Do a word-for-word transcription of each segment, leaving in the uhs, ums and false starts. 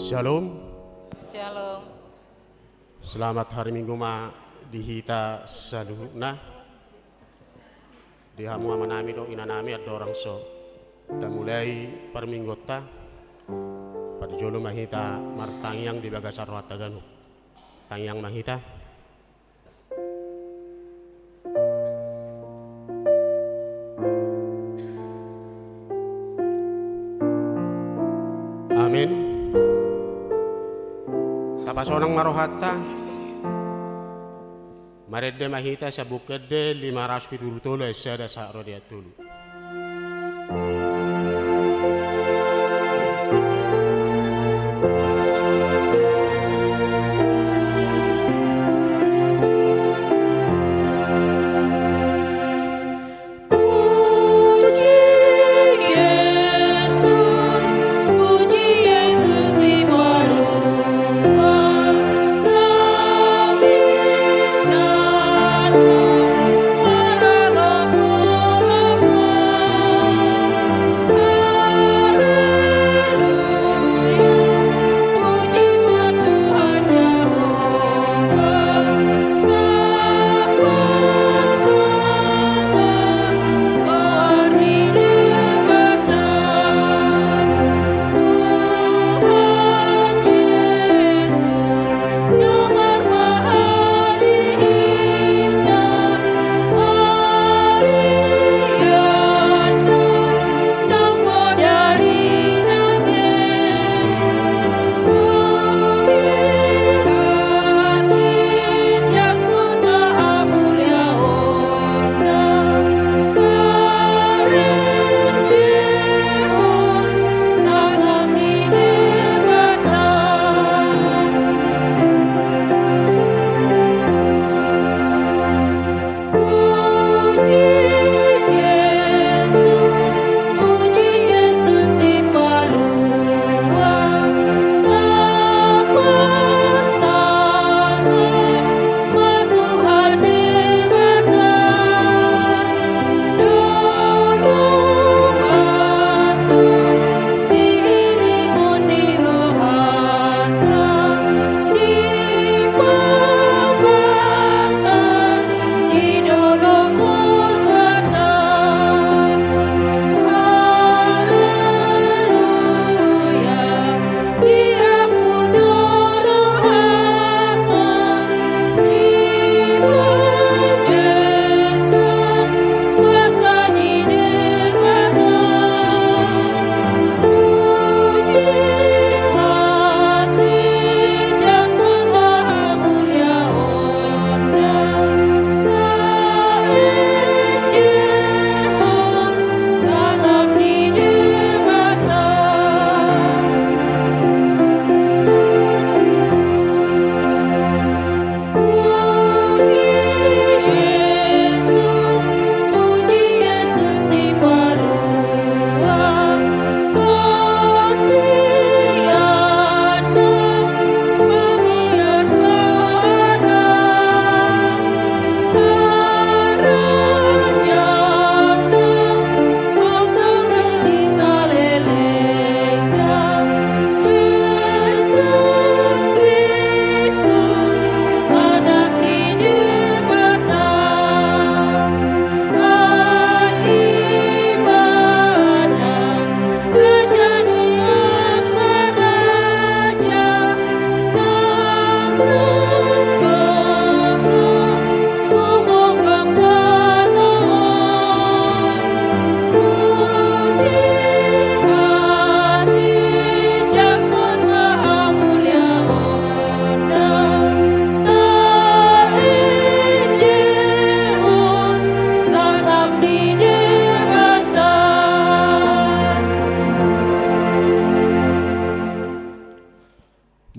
Shalom. Shalom. Selamat hari Minggu ma di hita saluhutna. Di hamu amanami dohot inanami, andorang so tamulai parmingguonta, parjolo ma hita martangiang di bagasan rohanta ganup. Tangiang ma hita. Amen. Tapasonang ma rohanta. Marende ma hita sian Buku Ende lima ratus pitu pulu tolu, ayat sada sahat ro di ayat tolu.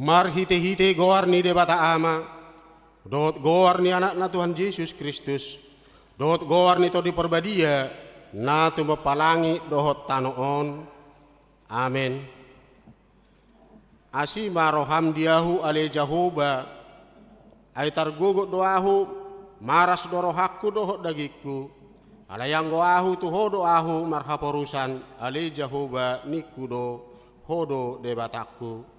Marhitehite goar ni Debata Ama, dohot goar ni Anakna Tuhan Jesus Kristus, dohot goar ni Tondi Parbadia, na tumompa langit dohot tano on. Amen. Asi ma roham di ahu ale Jahowa, ai targogot do ahu, maras do rohangku dohot dagingku, alai anggo ahu tu Ho do ahu marhaporusan, ale Jahowa ningku do, Ho do Debatangku.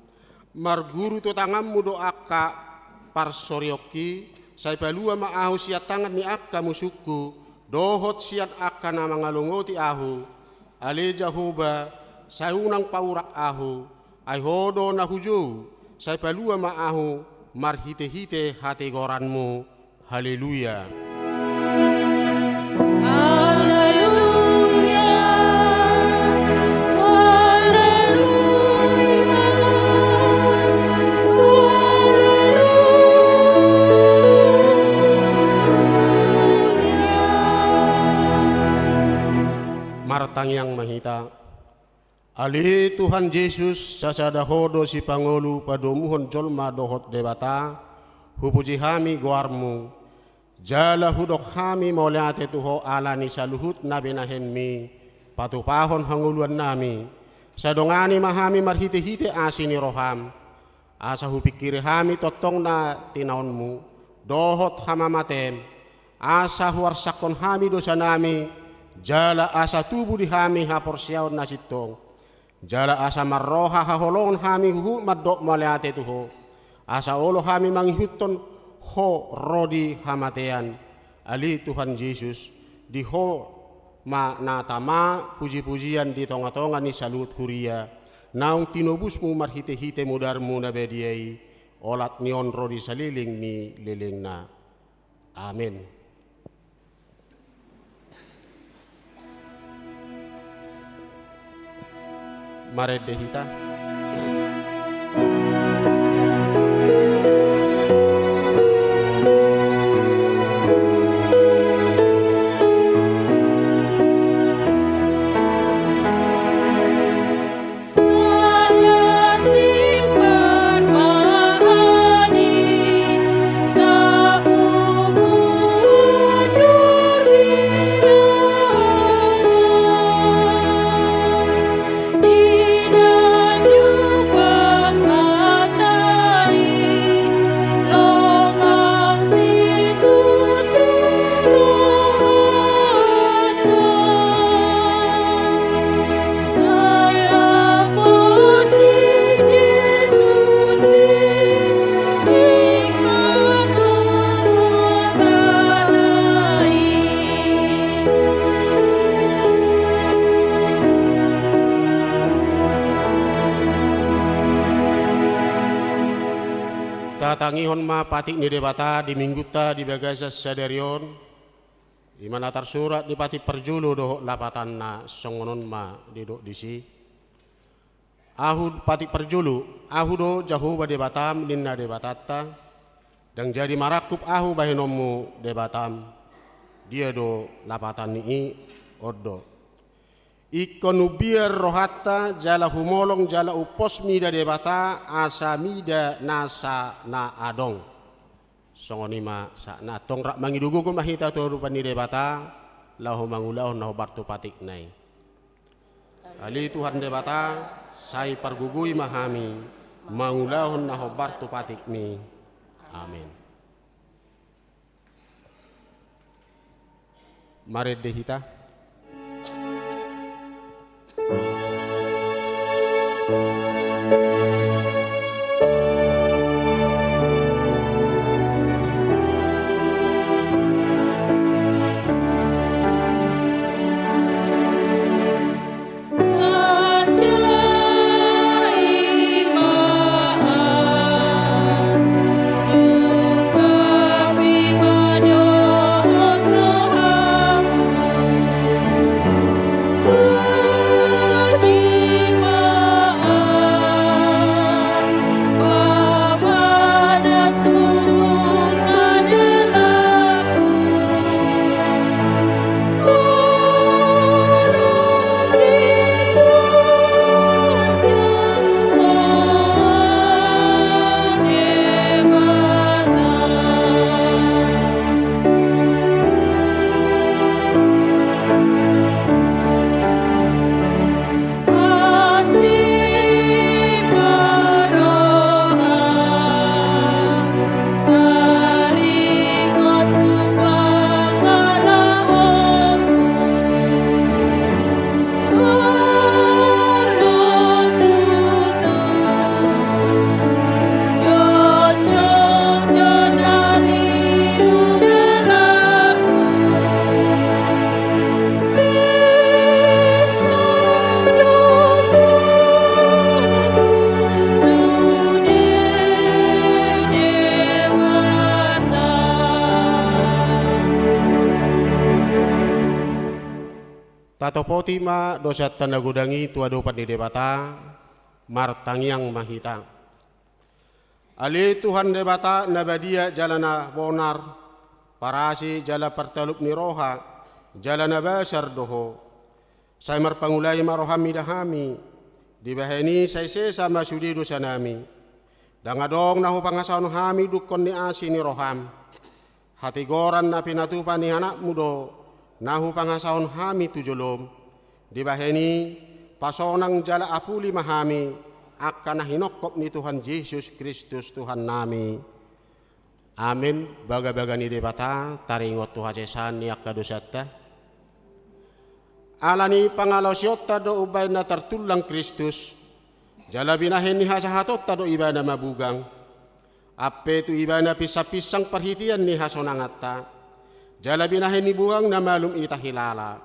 Marguru tu tanganmu do angka parsorionki, sai palua ma ahu sian tangan ni angka musungku, dohot sian angka na mangalongoti ahu. Ale Jahowa, sai unang paurak ahu, ai Ho do na hujou, sai palua ma ahu marhitehite hatigoranmu. Haleluya. Haleluya. Haleluya. Haleluya. Martangiang ma hita. Ale Tuhan Jesus, sasada Ho do sipangolu padomuhon jolma dohot Debata, hupuji hami goarmu, jala hudok hami mauliate tu Ho ala ni saluhut na binahenmi patupahon hangoluannami. Sai dongani ma hami marhitehite asi ni roham, asa hupingkiri hami tongtong na tinaonmu dohot hamamatem, asa huarsakhon hami dosanami, jala asa tubu di hami haporseaon na sintong, jala asa marroha haholongon hami huhut mandok mauliate tu Ho, asa olo hami mangihuthon Ho ro di hamatean. Ale Tuhan Jesus, di Ho ma na tama pujipujian di tongatonga ni saluhut huria, naung tinobusmu marhitehite mudarmu na badia i, olat ni on ro di saleleng ni lelengna. Amen. Marende hita. Tatangihon ma patik ni Debata di minggunta di bagasan sadari on. I ma na tarsurat di patik parjolo dohot lapatanna, songon on ma didok disi. Ahu, patik parjolo, Ahu do Jahowa Debatam, ninna Debatanta, ndang jadi marangkup Ahu bahenonmu Debatam. Dia do lapatan ni i? On do. Ingkon umbiar rohanta jala humolong jala umpos mida Debata asa mida nasa na adong. Songon i ma sahatna, antong rap mangido gogo ma hita tu adopan ni Debata laho mangulahon na hombar tu patikna i. Ale Tuhan Debata, sai pargogoi ma hami mangulahon na hombar tu patikmi. Amen. Marende hita. Tatopoti ma dosanta na godang i tu adopan ni Debata, martangiang ma hita. Ale Tuhan Debata na badia jala na bonar, parasi jala partalup ni roha, jala na basar do Ho. Sai marpangula i ma rohaM mida hami, dibahen i sai sesa ma sude dosanami. Ndang adong na hupangasahon hami dungkon ni asi ni rohaM. Hatigoran na pinatupa ni AnakMu do na hupangasahon hami tu joloM. Dibahen i, pasonang jala apuli ma hami, angka na hinongkop ni Tuhan Jesus Kristus Tuhannami. Amen. Bagabaga ni Debata taringot tu hasesaan ni angka dosanta. Ala ni pangalaosionta do umbahen na tartullang Kristus, jala binahen ni hasahatonta do Ibana mabugang. Ampe tu Ibana pinsangpinsang parhitean ni hasonanganta, jala binahen ni bugang na malum hita hilala.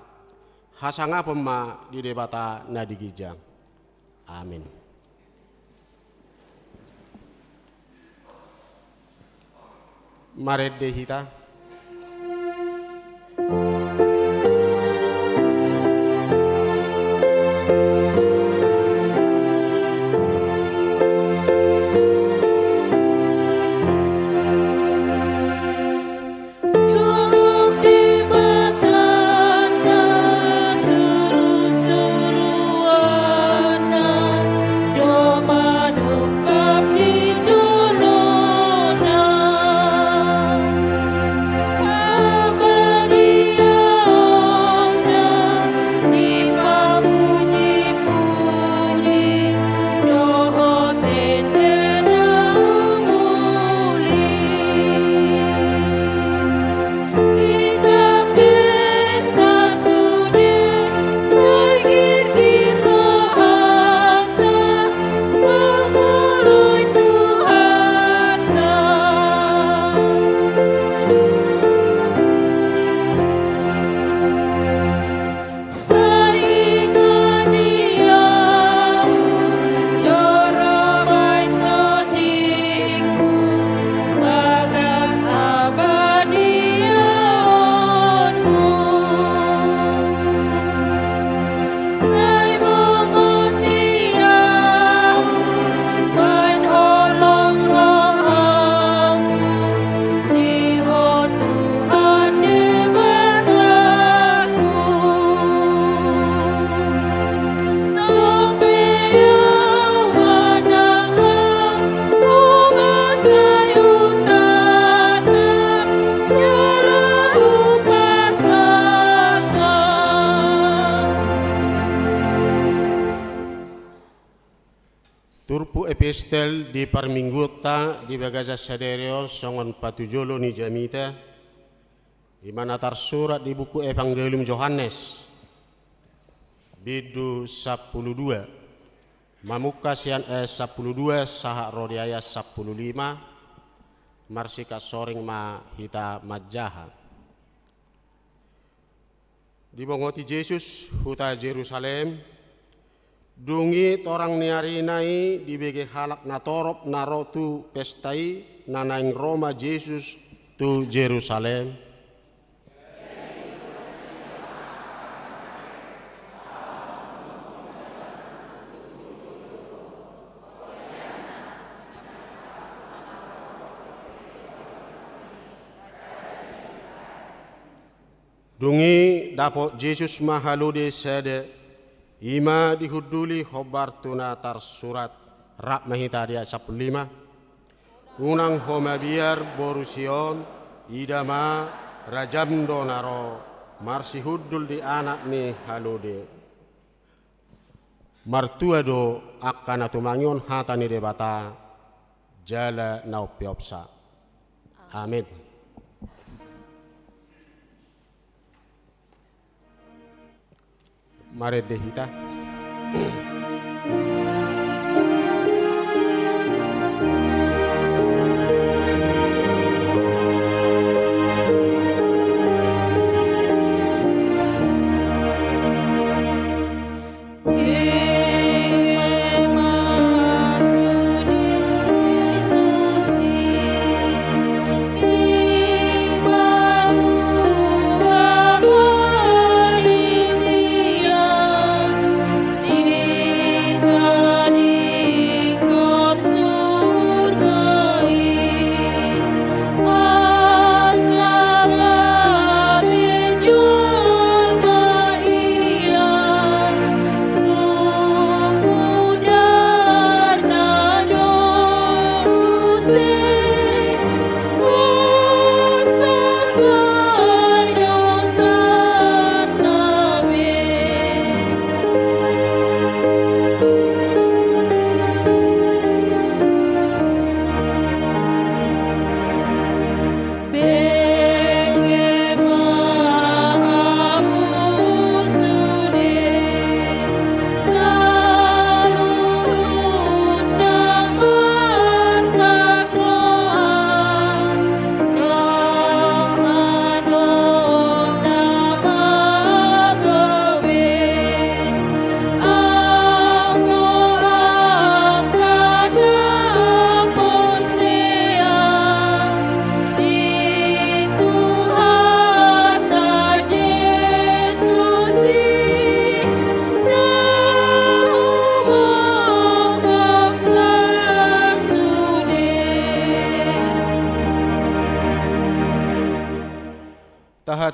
Hasangapon ma di Debata na di ginjang. Amen. Marende hita. Turpuk epistel di parmingguonta di bagasan sadari on songon patujolo ni jamita, i ma na tarsurat di buku Evangelium Johannes, bindu sampulu dua, mamungka sian ayat sampulu dua sahat ro di ayat sampulu lima, marsikansoring ma hita manjaha. Dibongoti Jesus huta Jerusalem, dung i torang ni arina i dibege halak na torop na ro tu pesta i, na naeng ro ma Jesus tu Jerusalem. Dung i dapot Jesus ma halode sada, i ma dihunduli hombar tu na tarsurat. Rap ma hita di ayat sampulu lima. Unang ho mabiar, boru Sion, ida ma, rajam do na ro, marsihundul di anak ni halode. Martua do angka na tumangihon hata ni Debata jala na umpeopsa. Amin. Marende hita.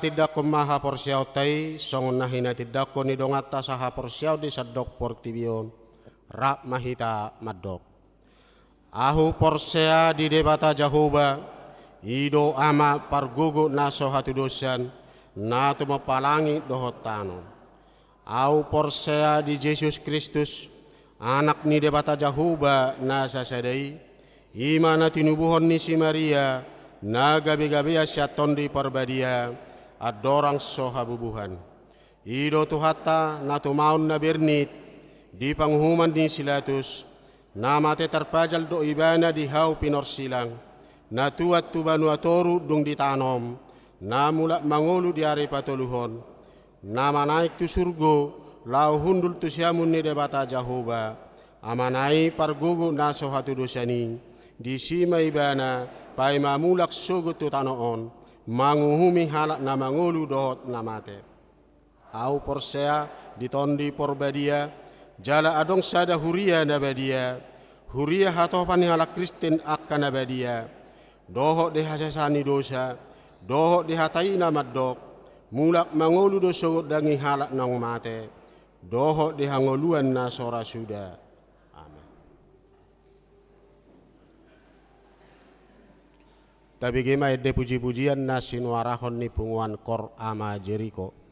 Tindanghon ma haporseaonta i songon na hinatindangkon ni donganta sahaporseaon di sandok portibi on. Rap ma hita mandok. Ahu porsea di Debata Jahowa, i do Ama pargogo na so hatudosan, na tumompa langit dohot tano. Ahu porsea di Jesus Kristus, Anak ni Debata Jahowa na sasada i, i ma na tinubuhon ni si Maria, na gabegabean sian Tondi Parbadia, andorang so habubuhan. I do Tuhanta na tumaon na bernit di panguhuman ni si Pilatus, na mate tarpajal do ibana di hau pinorsilang, na tuat tu banua toru dung ditanom, na mulak mangolu di ari patoluhon, na manaek tu surgo, laho hundul tu siamun ni Debata Jahowa, Amana i pargogo na so hatudosan i, disi ma ibana paima mulak sogot tu tano on, manguhumi halak na mangolu dohot na mate. Ahu porsea di Tondi Porbadia, jala adong sada huria na badia, huria hatopan ni halak Kristen angka na badia, dohot di hasesaan ni dosa, dohot di hata i na mandok, mulak mangolu do sogot daging halak naung mate, dohot di hangoluan na so ra suda. Amen. Tabege ma ende pujipujian na sinuarahon ni punguan Kor Ama Jeriko.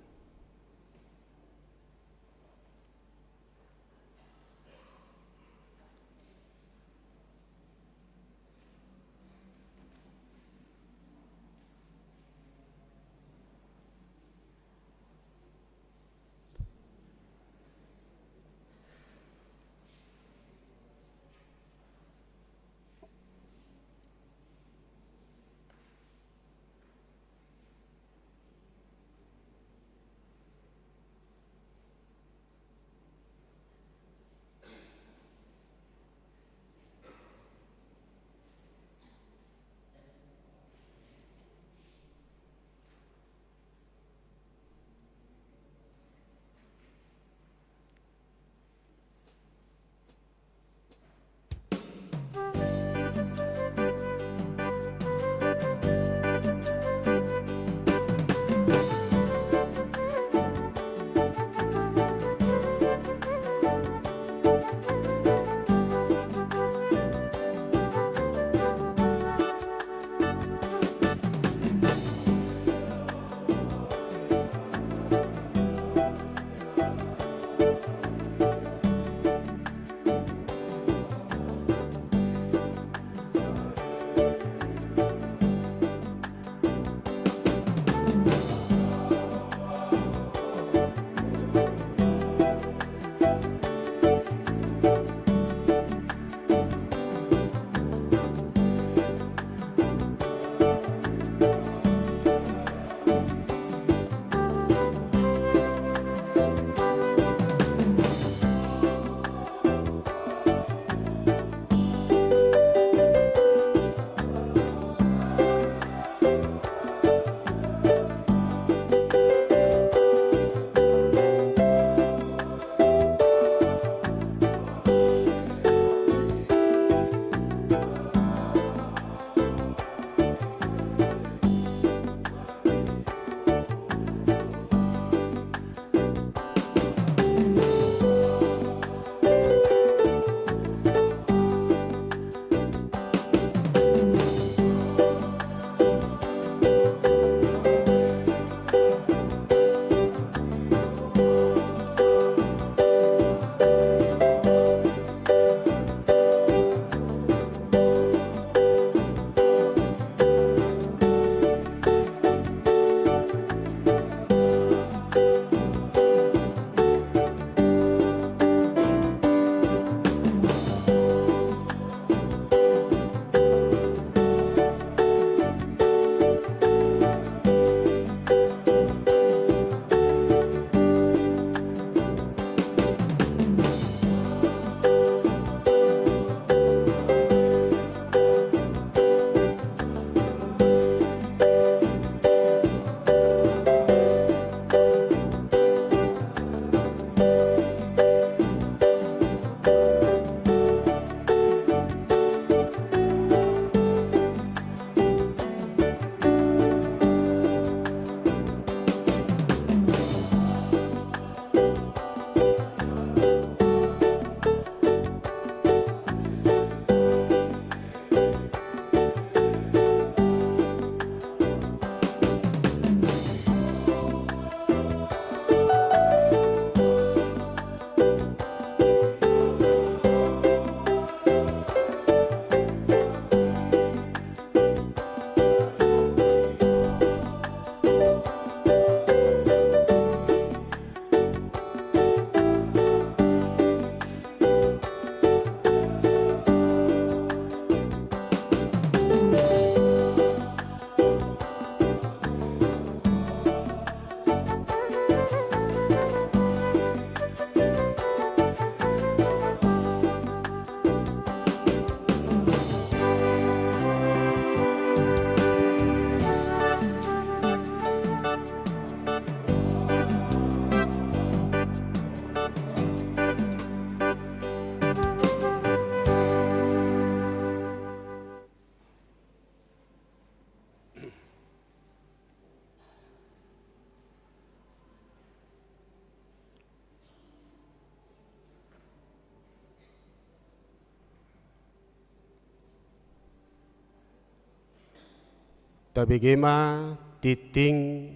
Tabege ma tingting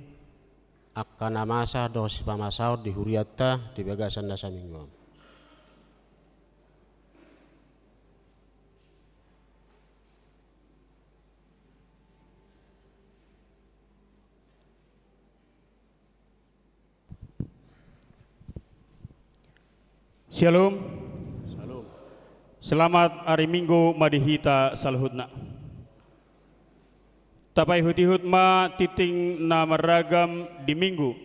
angka na masa dohot sipamasaon di hurianta di bagasan na saminggu on. Syalom. Selamat ari Minggu ma di hita saluhutna. Tapaihut-ihut ma tingting na marragam di Minggu,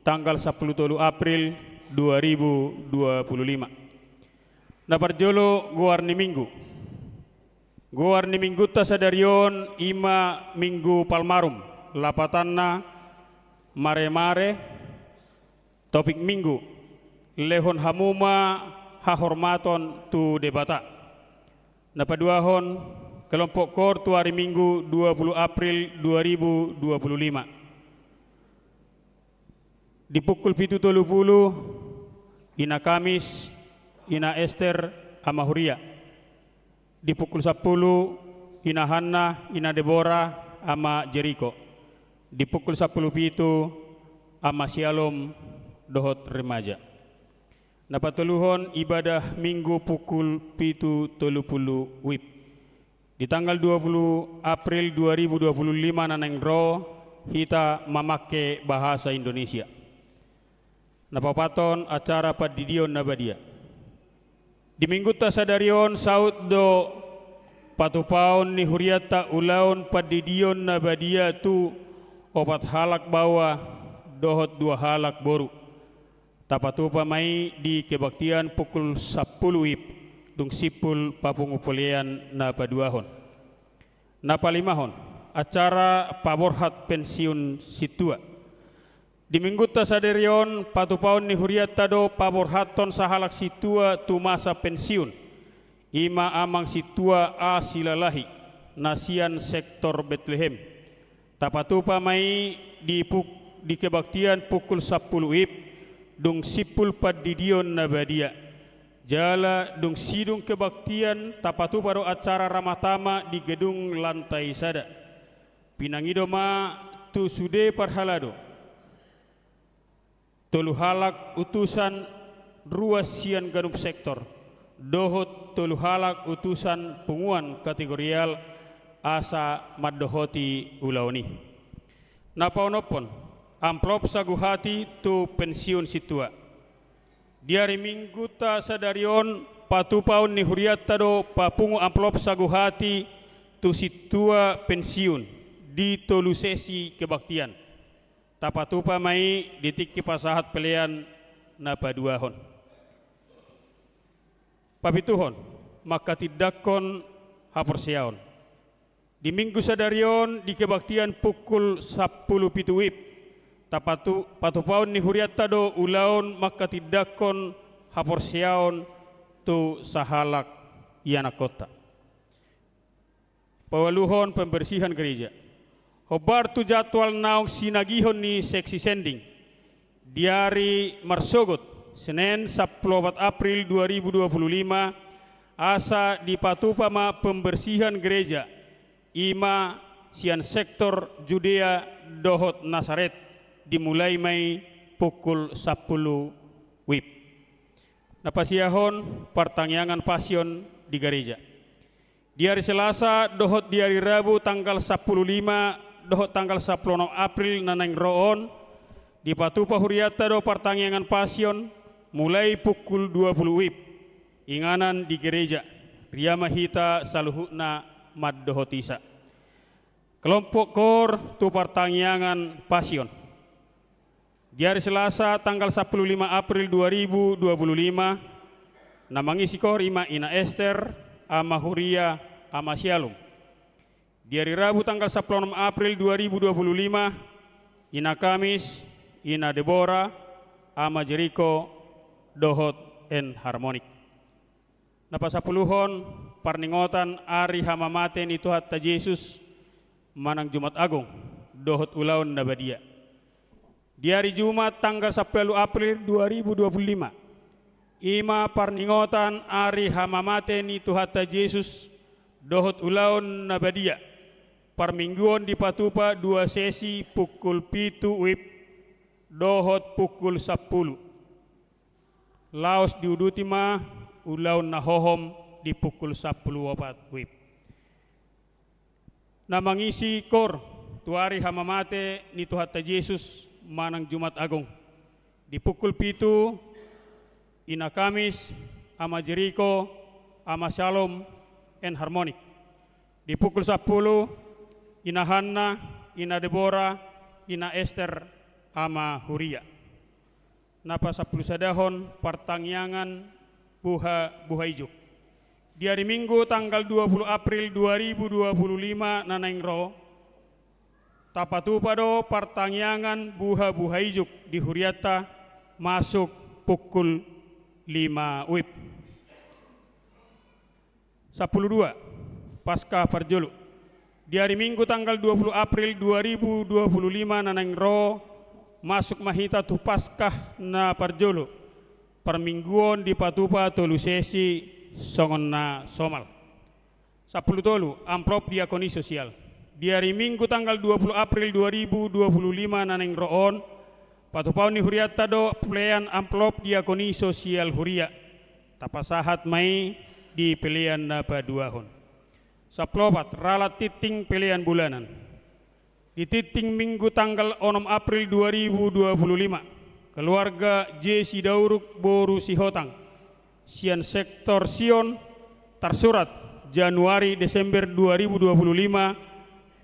tanggal sampulu tolu April dua ribu dua puluh lima. Na parjolo, goar ni Minggu. Goar ni Minggunta sadari on i ma Minggu Palmarum, lapatanna Mare-mare. Topik Minggu: Lehon hamu ma hahormaton tu Debata. Na paduahon, kelompok koor tu ari Minggu dua puluh April dua ribu dua puluh lima. Di pukul pitu tolu pulu, Ina Kamis, Ina Ester, Ama Huria. Di pukul sampulu, Ina Hanna, Ina Debora, Ama Jeriko. Di pukul sampulu pitu, Ama Syalom dohot remaja. Na patoluhon, ibadah Minggu pukul pitu tolu pulu WIB. Di tanggal dua puluh April dua ribu dua puluh lima na naeng ro, hita mamangke bahasa Indonesia. Na paopathon, acara pandidion na badia. Di Minggunta sadari on saut do patupaon ni hurianta ulaon pandidion na badia tu opat halak baoa dohot dua halak boru. Tapatupa ma i di kebaktian pukul sampulu WIB, dung simpul papungu polean na paduahon. Na palimahon, acara paborhat pensiun sintua. Di Minggunta sadari on, patupaon ni hurianta do paborhathon sahalak sintua tu masa pensiun. I ma Amang Sintua A. Silalahi, na sian sektor Betlehem. Tapatupa ma i di puk-, di kebaktian pukul sampulu WIB, dung simpul pandidion na badia. Jala dung sidung kebaktian, tapatupa do acara ramatama di gedung lantai sada. Pinangido ma tu sude parhalado, tolu halak utusan ruas sian ganup sektor, dohot tolu halak utusan punguan kategorial, asa mandohoti ulaon i. Na paonomhon, amplop sagu hati tu pensiun sintua. Di ari Minggunta sadari on, patupaon ni hurianta do papungu amplop sagu hati tu sintua pensiun di tolu sesi kebaktian. Tapatupa ma i di tingki pasahat pelean na paduahon. Papituhon, mangkatindangkon haporseaon. Di Minggu sadari on, di kebaktian pukul sampulu pitu WIB, tapatu-, patupaon ni hurianta do ulaon mangkatindangkon haporseaon tu sahalak ianakkonta. Paualuhon, pembersihan gereja. Hombar tu jadwal naung sinagihon ni seksi sending, di ari marsogot, Senen, sampulu opat April dua ribu dua puluh lima, asa dipatupa ma pembersihan gereja, i ma sian sektor Judea dohot Nasaret, dimulai ma i pukul sampulu WIB. Na pasiahon, partangiangan Pasion di gareja. Di ari Selasa dohot di ari Rabu tanggal sampulu lima dohot tanggal sampulu onom April na naeng ro on, dipatupa hurianta do partangiangan Pasion, mulai pukul dua pulu WIB, inganan di gereja, ria ma hita saluhutna mandohotisa. Kelompok koor tu partangiangan Pasion. Di ari Selasa tanggal sampulu lima April dua ribu dua puluh lima, na mangisi koor i ma Ina Ester, Ama Huria, Ama Syalom. Di ari Rabu tanggal sampulu onom April dua ribu dua puluh lima, Ina Kamis, Ina Debora, Ama Jeriko, dohot Enharmonic. Na pasampuluhon, parningotan ari hamamate ni Tuhanta Jesus manang Jumat Agung dohot ulaon na badia. Di ari Jumat tanggal sampulu April dua ribu dua puluh lima, i ma parningotan ari hamamate ni Tuhanta Jesus dohot ulaon na badia. Parmingguon dipatupa dua sesi pukul pitu wib dohot pukul sampulu. Laos diuduti ma ulaon na hohom di pukul sampulu opat wib. Na mangisi koor tu ari hamamate ni Tuhanta Jesus manang Jumat Agung. Di pukul pitu, Ina Kamis, Ama Jeriko, Ama Shalom, and Harmonic. Di pukul sampulu, Ina Hanna, Ina Debora, Ina Ester, Ama Huria. Na pasampulusadahon partangiangan buha, buha ijuk. Di ari Minggu tanggal dua puluh April dua ribu dua puluh lima na naeng ro, tapatupa do partangiangan buha, buha ijuk di hurianta masuk pukul lima wib. Sampulu dua, Paskah parjolo. Di ari Minggu tanggal dua puluh April dua ribu dua puluh lima na naeng ro, masuk ma hita tu Paskah na parjolo. Parmingguon dipatupa tolu sesi songon na somal. Sampulu tolu, amplop diakoni sosial. Di ari Minggu tanggal dua puluh April dua ribu dua puluh lima na naeng ro on, patupaon ni hurianta do pelean amplop diakoni sosial huria. Tapasahat ma i di pelean na paduahon. Sampulu opat, ralat tinting pelean bulanan. Di tinting Minggu tanggal onom April dua ribu dua puluh lima, keluarga J Sidauruk boru Sihotang, sian sektor Sion, tarsurat Januari Desember dua ribu dua puluh lima,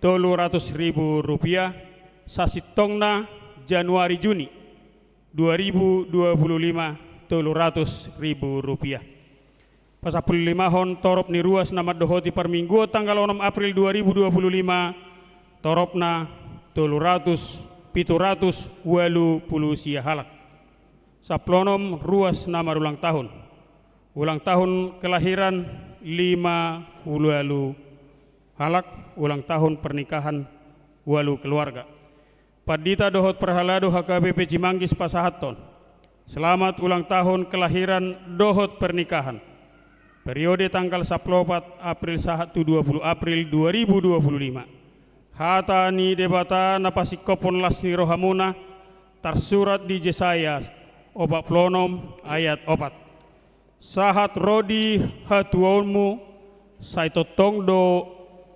tolu ratus ribu rupiah, sasintongna Januari Juni dua ribu dua puluh lima, tolu ratus ribu rupiah. Pasampulu limahon torop ni ruas na mandohoti parmingguon tanggal onom April dua ribu dua puluh lima, toropna tolu ratus, pitu ratus ualu pulu sia halak. Sampulu onom ruas na marulang tahun. Ulang tahun kelahiran lima pulu ualu halak, ulang tahun pernikahan ualu keluarga. Pandita dohot parhalado H K B P Cimanggis pasahathon selamat ulang tahun kelahiran dohot pernikahan. Periode tanggal sampulu opat April sahat tu dua puluh April dua ribu dua puluh lima. Hata ni Debata na pasingkophon las ni rohamuna, tarsurat di Jesaya opat pulu onom ayat opat. Sahat ro di hatuaonmu, sai tongtong do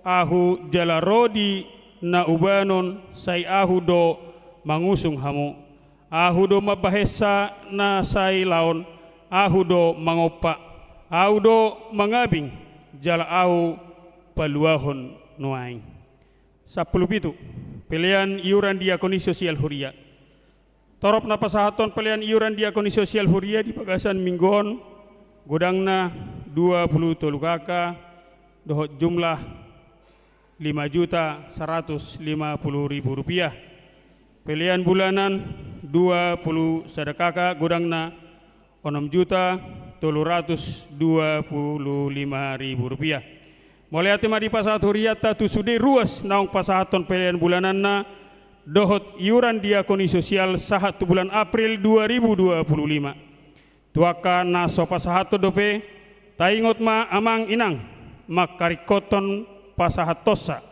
Ahu, jala ro di na ubanon, sai Ahu do mangusung hamu. Ahu do mambahensa na sai laon, Ahu do mangompa, Ahu do mangabing, jala Ahu paluahon nuaeng. Sampulu pitu, pelean iuran diakoni sosial huria. Torop na pasahathon pelean iuran diakoni sosial huria di bagasan minggu on, godangna dua pulu tolu K K, dohot jumlah lima juta saratus lima pulu ribu rupiah. Pelean bulanan dua pulu sada K K, godangna onom juta tolu ratus dua pulu lima ribu rupiah. Mauliate ma dipasahat hurianta tu sude ruas naung pasahathon pelean bulananna dohot iuran diakoni sosial sahat tu bulan April dua ribu dua pulu lima. Tu angka na so pasahathon dope, taingot ma amang inang, mangkaringkothon pasahathonsa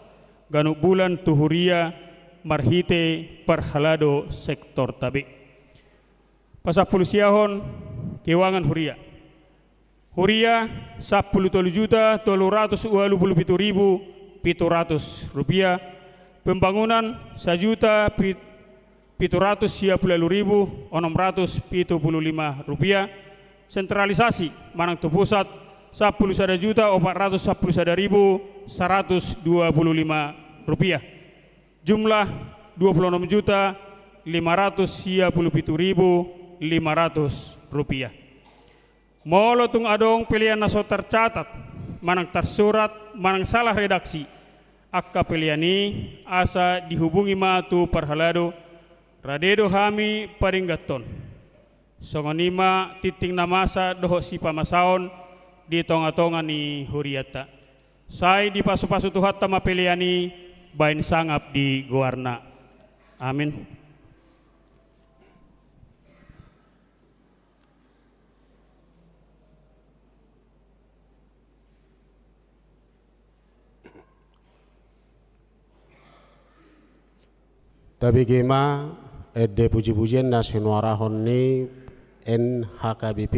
ganup bulan tu huria marhite parhalado sektorta be. Pasampulu siahon keuangan huria. Huria, sampulu tolu juta tolu ratus ualu pulu pitu ribu pitu ratus rupiah. Pembangunan, sajuta pit-, pitu ratus sia pulu ualu ribu onom ratus pitu pulu lima rupiah. Sentralisasi manang tu pusat, sampulu sada juta opat ratus sampulu sada ribu saratus dua pulu lima rupiah. Jumlah, dua pulu onom juta lima ratus sia pulu pitu ribu lima ratus rupiah. Molo tung adong pelean na so tercatat, manang tersurat, manang salah redaksi angka pelean i, asa dihubungi ma tu parhalado, rade do hami padengganhon. Songon i ma tinting na masa dohot sipamasaon di tonga-tonga ni hurianta. Sai dipasupasu Tuhanta ma pelean i bahen sangap di goarna. Amin. Tabege ma ende pujipujian na sinuarahon ni N H K B P.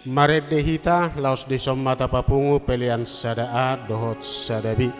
Marende hita laos dison ma tapapungu pelean sada A dohot sada B.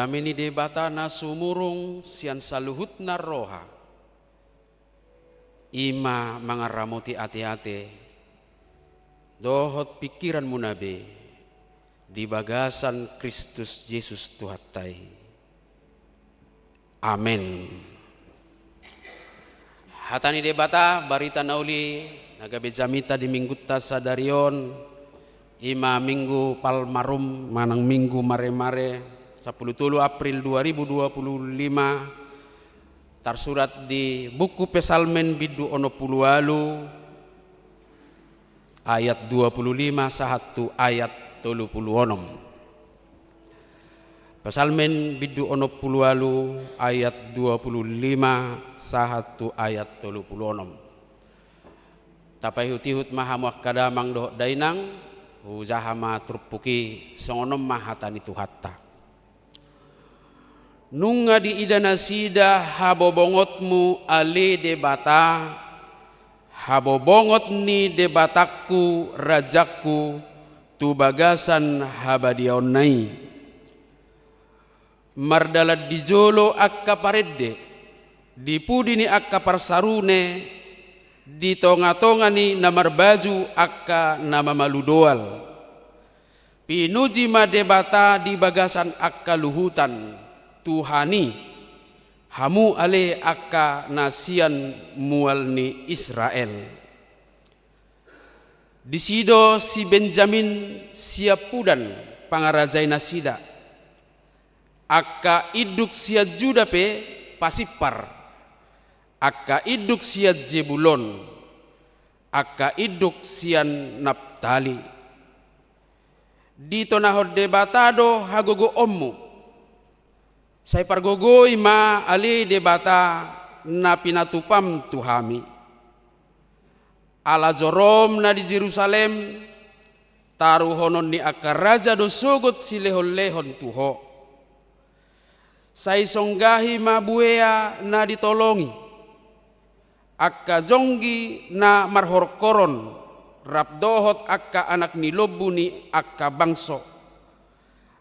Dame ni Debata na sumurung sian saluhutna roha, i ma mangaramoti ateate dohot pingkiranmuna be di bagasan Kristus Jesus Tuhanta i. Amen. Hata ni Debata, barita na uli na gabe jamita di minggunta sadari on, i ma Minggu Palmarum manang Minggu Maremare, sampulu tolu April dua ribu dua puluh lima, tarsurat di buku Psalmen bindu onom pulu ualu, ayat dua pulu lima sahat tu ayat tolu pulu onom. Psalmen bindu onom pulu ualu ayat dua pulu lima sahat tu ayat tolu pulu onom. Tapaihutihut ma hamu angka damang dohot dainang, hujaha ma turpuk i. Songon on ma hata ni Tuhanta. Nunga diida nasida habobongotmu ale Debata, habobongot ni Debatangku, Rajangku, tu bagasan habadiaonna i. Mardalan di jolo angka parende, di pudi ni angka parsarune, di tongatonga ni na marbaju angka na mamalu doal. Pinuji ma Debata di bagasan angka luhutan, Tuhan i, hamu ale angka na sian mual ni Israel. Disi do si Benjamin siampudan pangarajai nasida. Angka induk sian Juda pe pasimpar. Angka induk sian Jebulon. Angka induk sian Naptali. Ditonahon Debata do hagogoonmu. Sai pargogoi ma ale Debata na pinatupam tu hami. Ala jorom na di Jerusalem, taruhonon ni angka raja do sogot silehonlehon tu Ho. Sai songgahi ma buea na ditolongi, angka jonggi na marhorongkoron, rap dohot angka anak ni lombu ni angka bangso.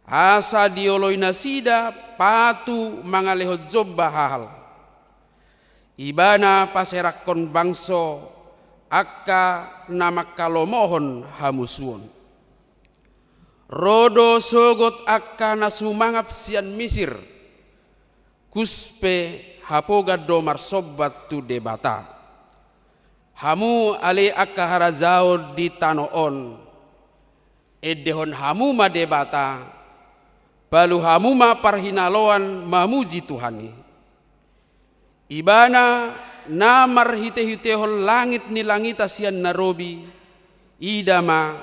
Asa dioloi nasida patu mangalehon jomba hahal. Ibana paserakkon bangso angka na mangkalomohon hamusuon. Ro do sogot angka na sumangap sian Misir, kus pe hapogan do marsomba tu Debata. Hamu ale angka harajaon di tano on, endehon hamu ma Debata, palu hamu ma parhinaloan mamuji Tuhan i. Ibana na marhitehitehon langit ni langita sian na robi, ida ma,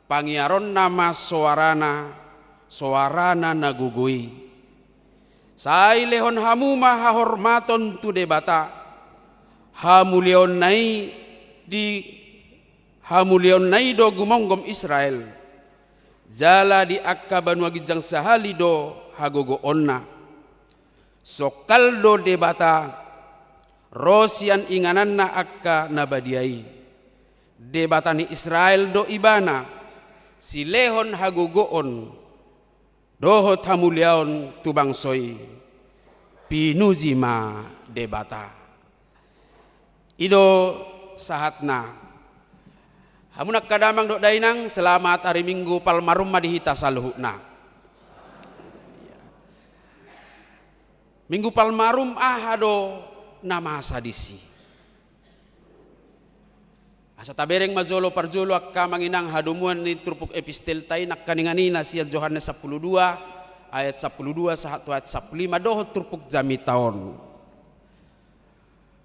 pangiaronna ma soarana, soarana na gogo i. Sai lehon hamu ma hahormaton tu Debata, hamuliaonna i di, hamuliaonna i do gumomgom Israel. Jala di angka banua ginjang sahali do hagogoonna. Songkal do Debata ro sian ingananna angka na badia i. Debata ni Israel do Ibana, silehon hagogoon dohot hamuliaon tu bangso i. Pinuji ma Debata. I do sahatna. Hamu angka damang dohot dainang, selamat ari Minggu Palmarum ma di hita saluhutna. Minggu Palmarum aha do na masa disi? Asa tabereng ma jolo parjolo angka amang inang hadomuan ni turpuk epistelta i, nangkaningan i na sian Johannes sampulu dua ayat sampulu dua sahat tu ayat sampulu lima dohot turpuk jamita on.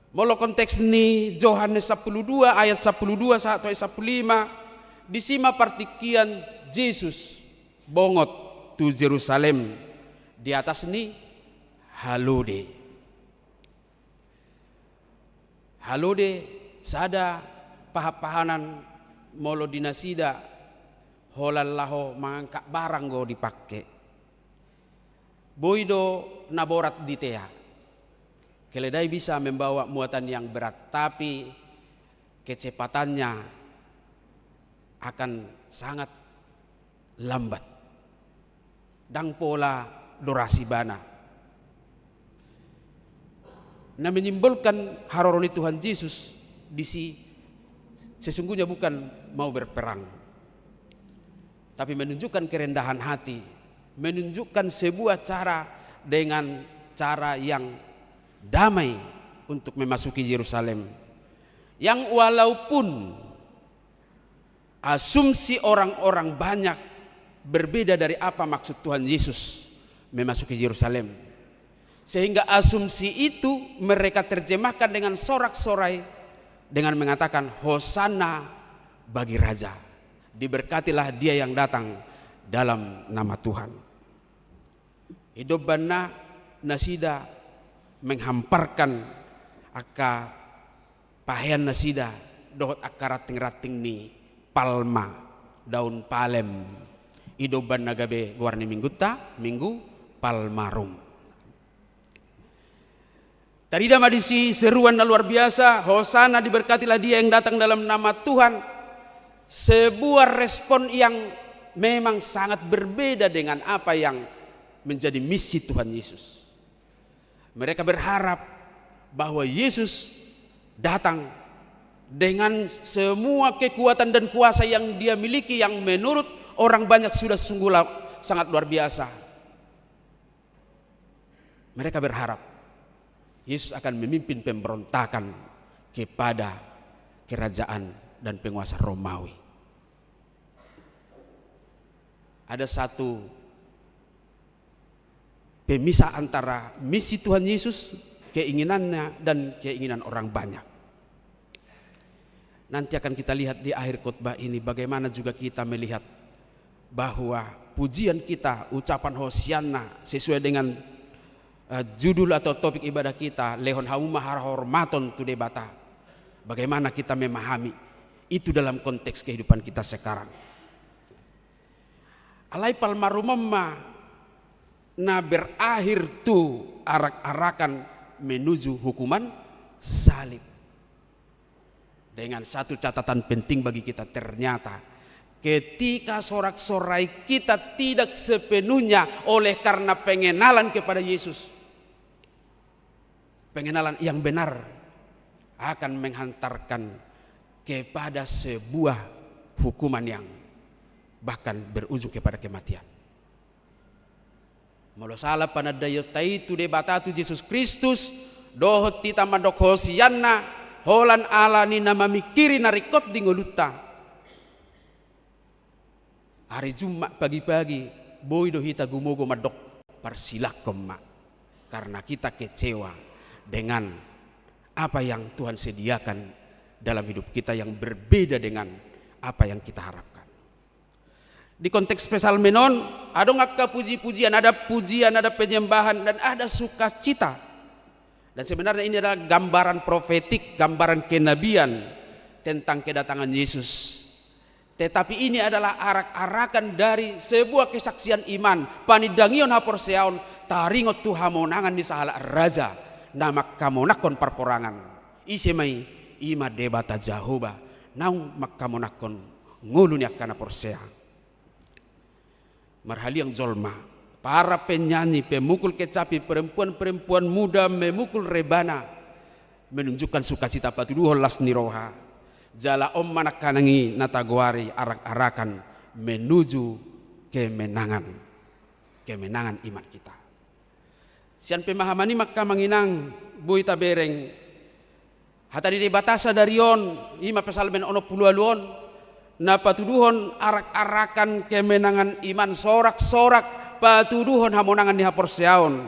Molo konteks ni Johannes sampulu dua ayat sampulu dua sahat tu ayat sampulu lima, disi ma partingkian Jesus bongot tu Jerusalem, di atas ni halode. Halode sada pahanpahanan molo di nasida holan laho mangangkat barang do dipangke. Boi do na borat ditea. Keledai bisa membawa muatan yang berat, tapi kecepatannya akan sangat lambat. Ndang pola dorasi ibana. Na menyimbolkan haroro ni Tuhan Jesus disi sesungguhnya bukan mau berperang, tapi menunjukkan kerendahan hati, menunjukkan sebuah cara dengan cara yang damai untuk memasuki Yerusalem. Yang walaupun asumsi orang-orang banyak berbeda dari apa maksud Tuhan Yesus memasuki Yerusalem. Sehingga asumsi itu mereka terjemahkan dengan sorak-sorai dengan mengatakan, "Hosana bagi Raja. Diberkatilah dia yang datang dalam nama Tuhan." Ido umbahen na nasida menghamparkan angka pahean nasida dohot angka ranting-ranting ni palma, daun palem. Ido umbahen na gabe goar ni minggunta, Minggu Palmarum. Tarida ma disi seruan na luar biasa, "Hosana, diberkatilah dia yang datang dalam nama Tuhan." Sebuah respon yang memang sangat berbeda dengan apa yang menjadi misi Tuhan Yesus. Mereka berharap bahwa Yesus datang dengan semua kekuatan dan kuasa yang dia miliki, yang menurut orang banyak sudah sungguh la-, sangat luar biasa. Mereka berharap Yesus akan memimpin pemberontakan kepada kerajaan dan penguasa Romawi. Ada satu pemisah antara misi Tuhan Yesus, keinginannya, dan keinginan orang banyak. Nanti akan kita lihat di akhir khotbah ini bagaimana juga kita melihat bahwa pujian kita, ucapan hosianna sesuai dengan, eh, judul atau topik ibadah kita, "Lehon hamu ma hahormaton tu Debata." Bagaimana kita memahami itu dalam konteks kehidupan kita sekarang? Alai Palmarum on ma na berakhir tu arak-arakan menuju hukuman salib. Dengan satu catatan penting bagi kita, ternyata ketika sorak-sorai kita tidak sepenuhnya oleh karena pengenalan kepada Yesus, pengenalan yang benar akan menghantarkan kepada sebuah hukuman yang bahkan berujung kepada kematian. Molo sala panandaionta i tu Debata, tu Jesus Kristus, dohot hita mandok hosianna, holan ala ni na mamingkiri na ringkot di ngolunta. Ari Jumat pagi-pagi, boi do hita gumogo mandok, "Parsilangkon ma." Karena kita kecewa dengan apa yang Tuhan sediakan dalam hidup kita yang berbeda dengan apa yang kita harapkan. Di konteks Psalmen on, adong angka puji-pujian, ada pujian, ada penyembahan, dan ada sukacita. Dan sebenarnya ini adalah gambaran profetik, gambaran kenabian tentang kedatangan Yesus. Tetapi ini adalah arak-arakan dari sebuah kesaksian iman, panindangion haporseaon, taringot tu hamonangan ni sahalak raja na mangkamonangkon parporangan. Ise ma i? I ma Debata Jahowa, naung mangkamonangkon ngolu ni angka na porsea. Marhaliang jolma, para penyanyi, pemukul kecapi, perempuan-perempuan muda memukul rebana, menunjukkan sukacita, patuduhon las ni roha. Jala on ma nangkaning i na tagoari arak-arakan menuju kemenangan, kemenangan iman kita. Sian pemahaman i ma angka amang inang, boi tabereng hata ni Debata sadari on, i ma Psalmen onom pulu ualu on, na patuduhon arak-arakan kemenangan iman, sorak-sorak patuduhon hamonangan ni haporseaon.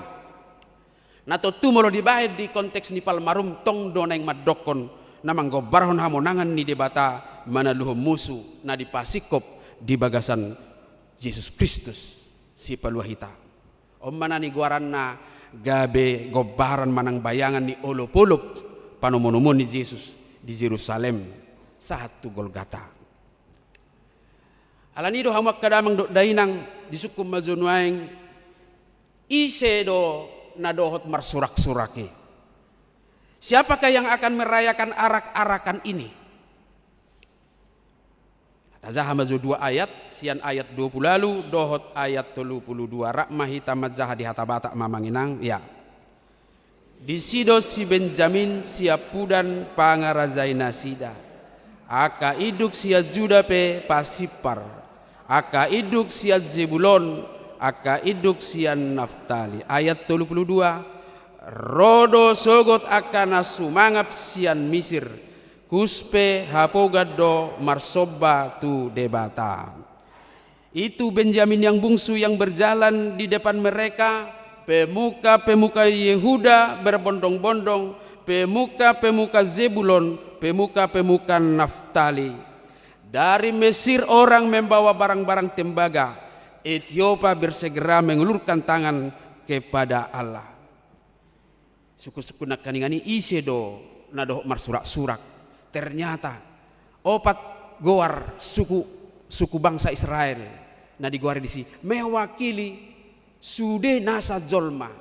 Na tontu molo dibahen di konteks ni Palmarum, tong do naeng mandokkon na manggombarhon hamonangan ni Debata manaluhon musu na dipasingkop di bagasan Jesus Kristus, Sipalua hita. On ma na nigoaranna gabe gombaran manang bayangan ni olop-olop panomunomuon ni Jesus di Jerusalem sahat tu Golgata. Alani i do hamu angka damang dohot dainang, disungkun ma jo nuaeng, ise do na dohot marsurak-surak i? Siapakah yang akan merayakan arak-arakan ini? Tajaha ma jo dua ayat, sian ayat dua puluh ualu dohot ayat tolu puluh dua, rap ma hita manjaha di hata Batak ma, Amang Inang, ya. Disi do si Benjamin siampudan pangarajai nasida. Angka induk sian Juda pe pasimpar. Angka induk sian Zebulon, angka induk sian Naftali. Ayat tolu puluh dua, ro do sogot angka na sumangap sian Misir, Kus pe hapogan do marsomba tu Debata. Itu Benjamin yang bungsu yang berjalan di depan mereka, pemuka-pemuka Yehuda berbondong-bondong, pemuka-pemuka Zebulon, pemuka-pemuka Naftali. Dari Mesir orang membawa barang-barang tembaga, Etiopa bersegera mengulurkan tangan kepada Allah. Suku-suku nangkiningan i ise do na dohot marsurak-surak? Ternyata opat goar suku, suku bangsa Israel na digoari disi mewakili sude nasa jolma.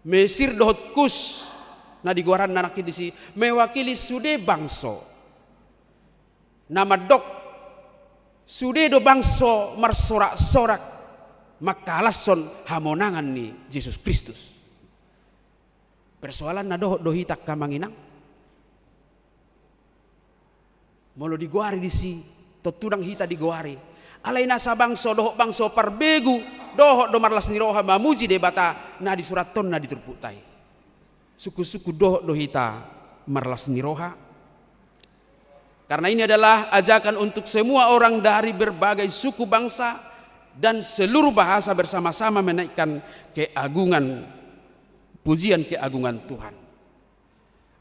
Mesir dohot Kus na digoaranna nangkin disi mewakili sude bangso. Na mandok, sude do bangso marsorak-sorak mangkalashon hamonangan ni Jesus Kristus. Persoalanna, dohot do hita, Amang Inang? Molo digoari disi, tontu ndang hita digoari. Alai nasa bangso dohot bangso parbegu, dohot do marlas ni roha mamuji Debata na disurathonna di turpukta i. Sungkun-sungkun dohot do hita marlas ni roha. Karena ini adalah ajakan untuk semua orang dari berbagai suku bangsa dan seluruh bahasa bersama-sama menaikkan keagungan, pujian keagungan Tuhan.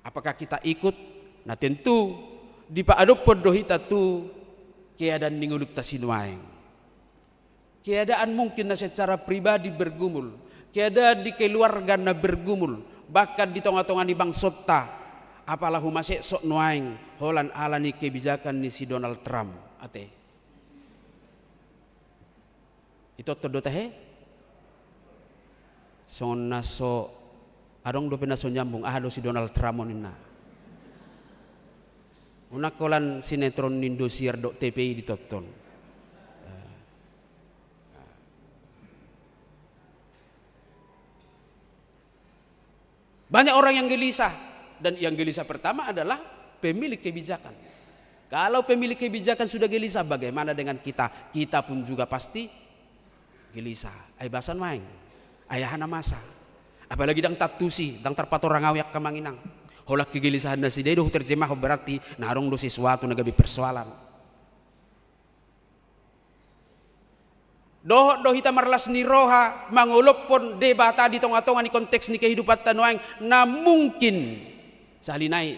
Apakah kita ikut? Na tentu dipaadophon do hita tu keadaan ni ngolunta sinuaeng. Keadaan mungkin na secara pribadi bergumul, keadaan di keluarga na bergumul, bahkan di tonga-tonga ni bangsonta, apala humaseksok nuaeng holan ala ni kebijakan ni si Donald Trump, ate. Itoton do tahe? Songon na so, adong dope na so nyambung, aha do si Donald Trump on ninna. Unang holan sinetron ni Indosiar dot T P i ditonton. Banyak orang yang gelisah, dan yang gelisah pertama adalah pemilik kebijakan. Kalau pemilik kebijakan sudah gelisah, bagaimana dengan kita? Kita pun juga pasti gelisah. Ai basa nuaeng, ai aha na masa? Apalagi ndang taantusi, ndang tarpatorang au i, angka amang inang. Holan kegelisahan nasida i do huterjemahon, berarti na adong do sesuatu na gabe persoalan. Dohot do hita marlas ni roha mangolophon Debata di tonga-tonga ni konteks ni kehidupanta nuaeng na mungkin sahali nai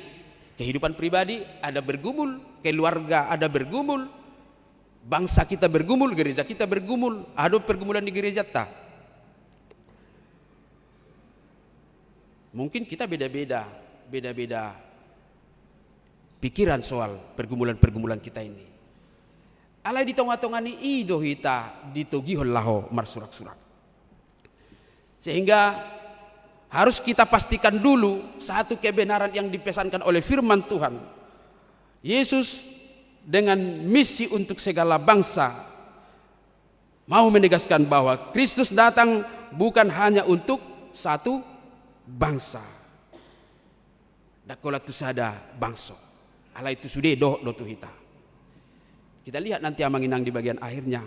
kehidupan pribadi ada bergumul, keluarga ada bergumul, bangsa kita bergumul, gereja kita bergumul, adong pergumulan di gerejanta. Mungkin kita beda-beda, beda-beda pikiran soal pergumulan-pergumulan kita ini. Alai di tonga-tonga ni i do hita ditogihon laho marsurak-surak. Sehingga harus kita pastikan dulu satu kebenaran yang dipesankan oleh firman Tuhan. Yesus dengan misi untuk segala bangsa mau menegaskan bahwa Kristus datang bukan hanya untuk satu bangsa. Ndang holan tu sada bangso. Alai tu sude dohot do tu hita. Kita lihat nanti, amang inang, di bagian akhirnya.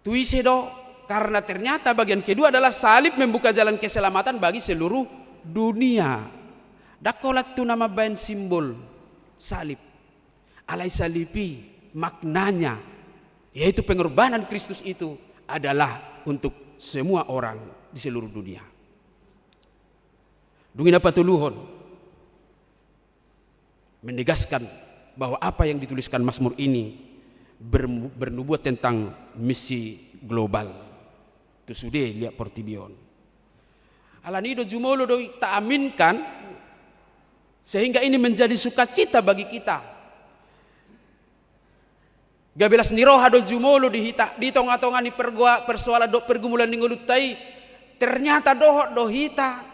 Tu ise do, karena ternyata bagian kedua adalah salib membuka jalan keselamatan bagi seluruh dunia. Ndang holan tu na mambaen simbol salib. Alai salib i maknanya, yaitu pengorbanan Kristus itu adalah untuk semua orang di seluruh dunia. Dung i na patoluhon, menegaskan bahwa apa yang dituliskan Mazmur ini ber-, bernubuat tentang misi global tu sude liat portibi on. Alani i do jumolo do taaminkan, sehingga ini menjadi sukacita bagi kita. Gabe las ni roha do jumolo di hita, di tonga-tonga ni pergoa-, persoalan dohot pergumulan ni ngolunta i, ternyata dohot do hita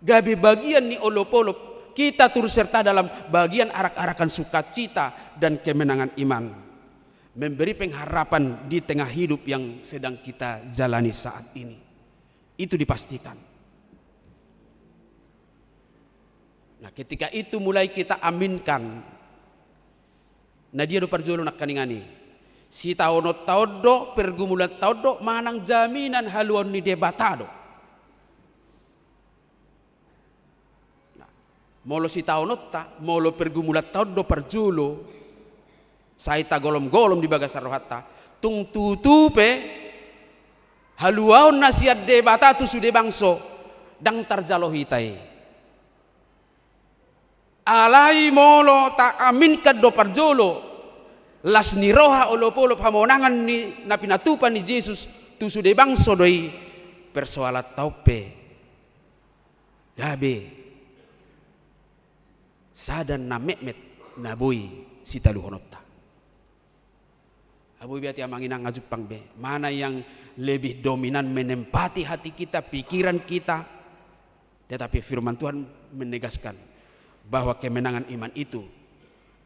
gabe bagian ni olop-olop, kita turut serta dalam bagian arak-arakan sukacita dan kemenangan iman, memberi pengharapan di tengah hidup yang sedang kita jalani saat ini. Itu dipastikan. Nah, ketika itu mulai kita aminkan, na dia do parjolo nangkaningan i? Sitaononta on do, pergumulanta on do manang jaminan haluaon ni Debata do. Nah, molo sitaononta, molo pergumulanta on do parjolo sai tagolom-golom di bagasan rohanta, tung tutu pe haluaon na sian Debata tu sude bangso ndang tarjalo hita i. Alai molo taaminkan do parjolo las ni roha, olopolop hamonangan ni na pinatupa ni Jesus tu sude bangso do i, persoalanta on pe gabe sada na metmet na boi sitaluhononta. Boi be, ate, amang inang, jumpang be mana yang lebih dominan menempati hati kita, pikiran kita. Tetapi firman Tuhan menegaskan bahwa kemenangan iman itu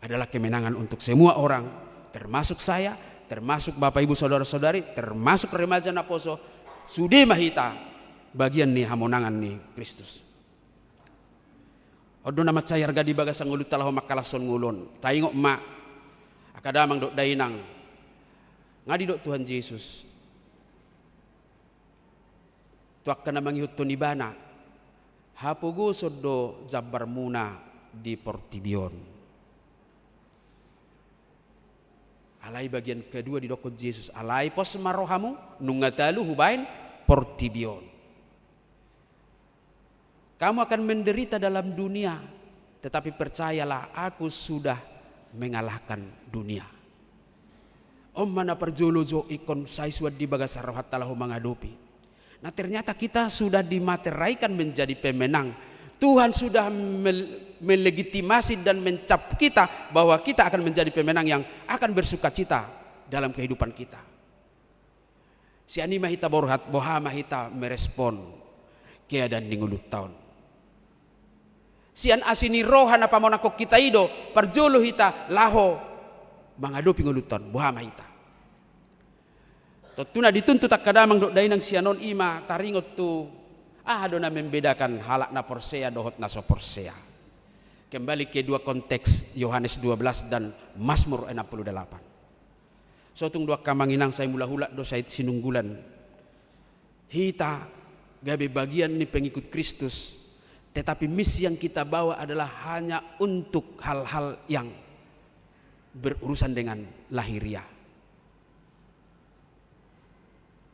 adalah kemenangan untuk semua orang, termasuk saya, termasuk Bapak Ibu saudara-saudari, termasuk remaja naposo. Sude ma hita bagian ni hamonangan ni Kristus. On do na mansai arga di bagasan ngolunta laho mangkalashon ngolu on. Taingot ma, angka damang dohot dainang, nga didok Tuhan Jesus tu angka na mangihuthon Ibana, hapogoson do jambarmuna di portibi on. Alai bagian kedua didokkon Jesus, alai pos ma rohamu, nunga talu hubaen portibi on. Kamu akan menderita dalam dunia, tetapi percayalah, aku sudah mengalahkan dunia. On ma na parjolo jo ingkon sai suan di bagasan rohanta laho mangadopi. Nah, ternyata kita sudah dimateraikan menjadi pemenang. Tuhan sudah mel-, melegitimasi dan mencap kita bahwa kita akan menjadi pemenang yang akan bersukacita dalam kehidupan kita. Sian i ma hita borhat, boha ma hita merespon keadaan ni ngolunta on. Sian asi ni roha na pamonangkon hita i do parjolo hita laho mangadopi ngolunta on, boha ma hita. Tontu na dituntut angka damang dohot dainang sian on i ma taringot tu aha do na membedakan halak na porsea dohot na so porsea. Kembali ke dua konteks, Yohanes dua belas dan Mazmur enam puluh delapan. So tung do, angka amang inang, sai mulak-ulak do, sai sinunggulan hita gabe bagian ni pengikut Kristus, tetapi misi yang kita bawa adalah hanya untuk hal-hal yang berurusan dengan lahiriah.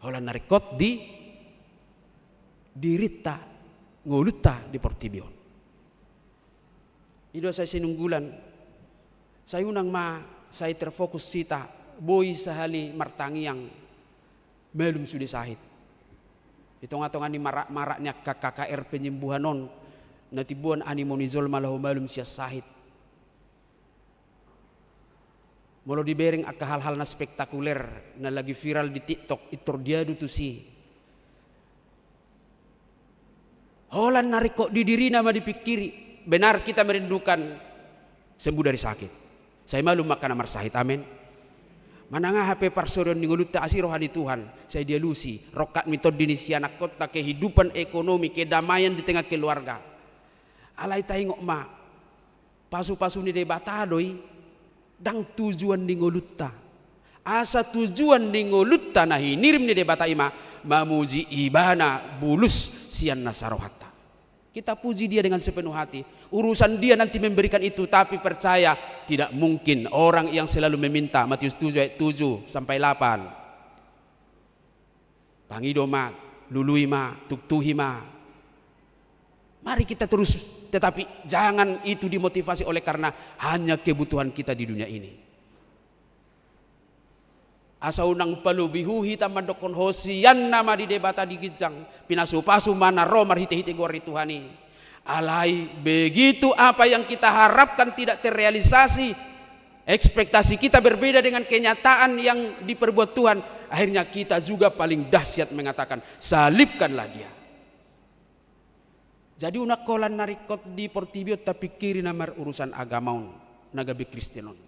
Holan na ringkot di dirinta, ngolunta di portibi on. I do sai sinunggulan, sai unang ma sai terfokus hita, boi sahali martangiang malum sude sahit. Di tonga-tonga ni marak-marak ni angka K K R penyembuhan on, na timbo animo ni jolma laho malum sian sahit. Molo dibereng angka hal-hal na spektakuler na lagi viral di TikTok, pintor diadu tusi. Holan na ringkot di dirina ma dipingkiri, benar kita merindukan sembuh dari sakit. Sai malum angka na marsahit, amen. Manang aha pe parsorion ni ngolunta, asi roha ni Tuhan, sai dialusi, rongkap ni tondi ni sianakkonta, kehidupan ekonomi, kedamaian di tengah keluarga. Alai taingot ma, pasu-pasu ni Debata do i, ndang tujuan ni ngolunta. Asa tujuan ni ngolunta na hinirim ni Debata i ma mamuji Ibana bulus sian nasa rohanta. Kita puji Dia dengan sepenuh hati. Urusan Dia nanti memberikan itu, tapi percaya, tidak mungkin orang yang selalu meminta, Matius tujuh ayat tujuh sampai delapan. Pangido ma, lului ma, tuktuhi ma. Mari kita terus, tetapi jangan itu dimotivasi oleh karena hanya kebutuhan kita di dunia ini. Asa unang palobihu hita mandokkon hosianna ma di Debata di ginjang, pinasu-pasu ma na ro marhite-hite goar ni Tuhan i. Alai begitu apa yang kita harapkan tidak terrealisasi, ekspektasi kita berbeda dengan kenyataan yang diperbuat Tuhan, akhirnya kita juga paling dahsyat mengatakan, "Salibkanlah Dia." Jadi unang holan na ringkot di portibi on tapingkiri na marurusan agama on, na gabe Kristen on.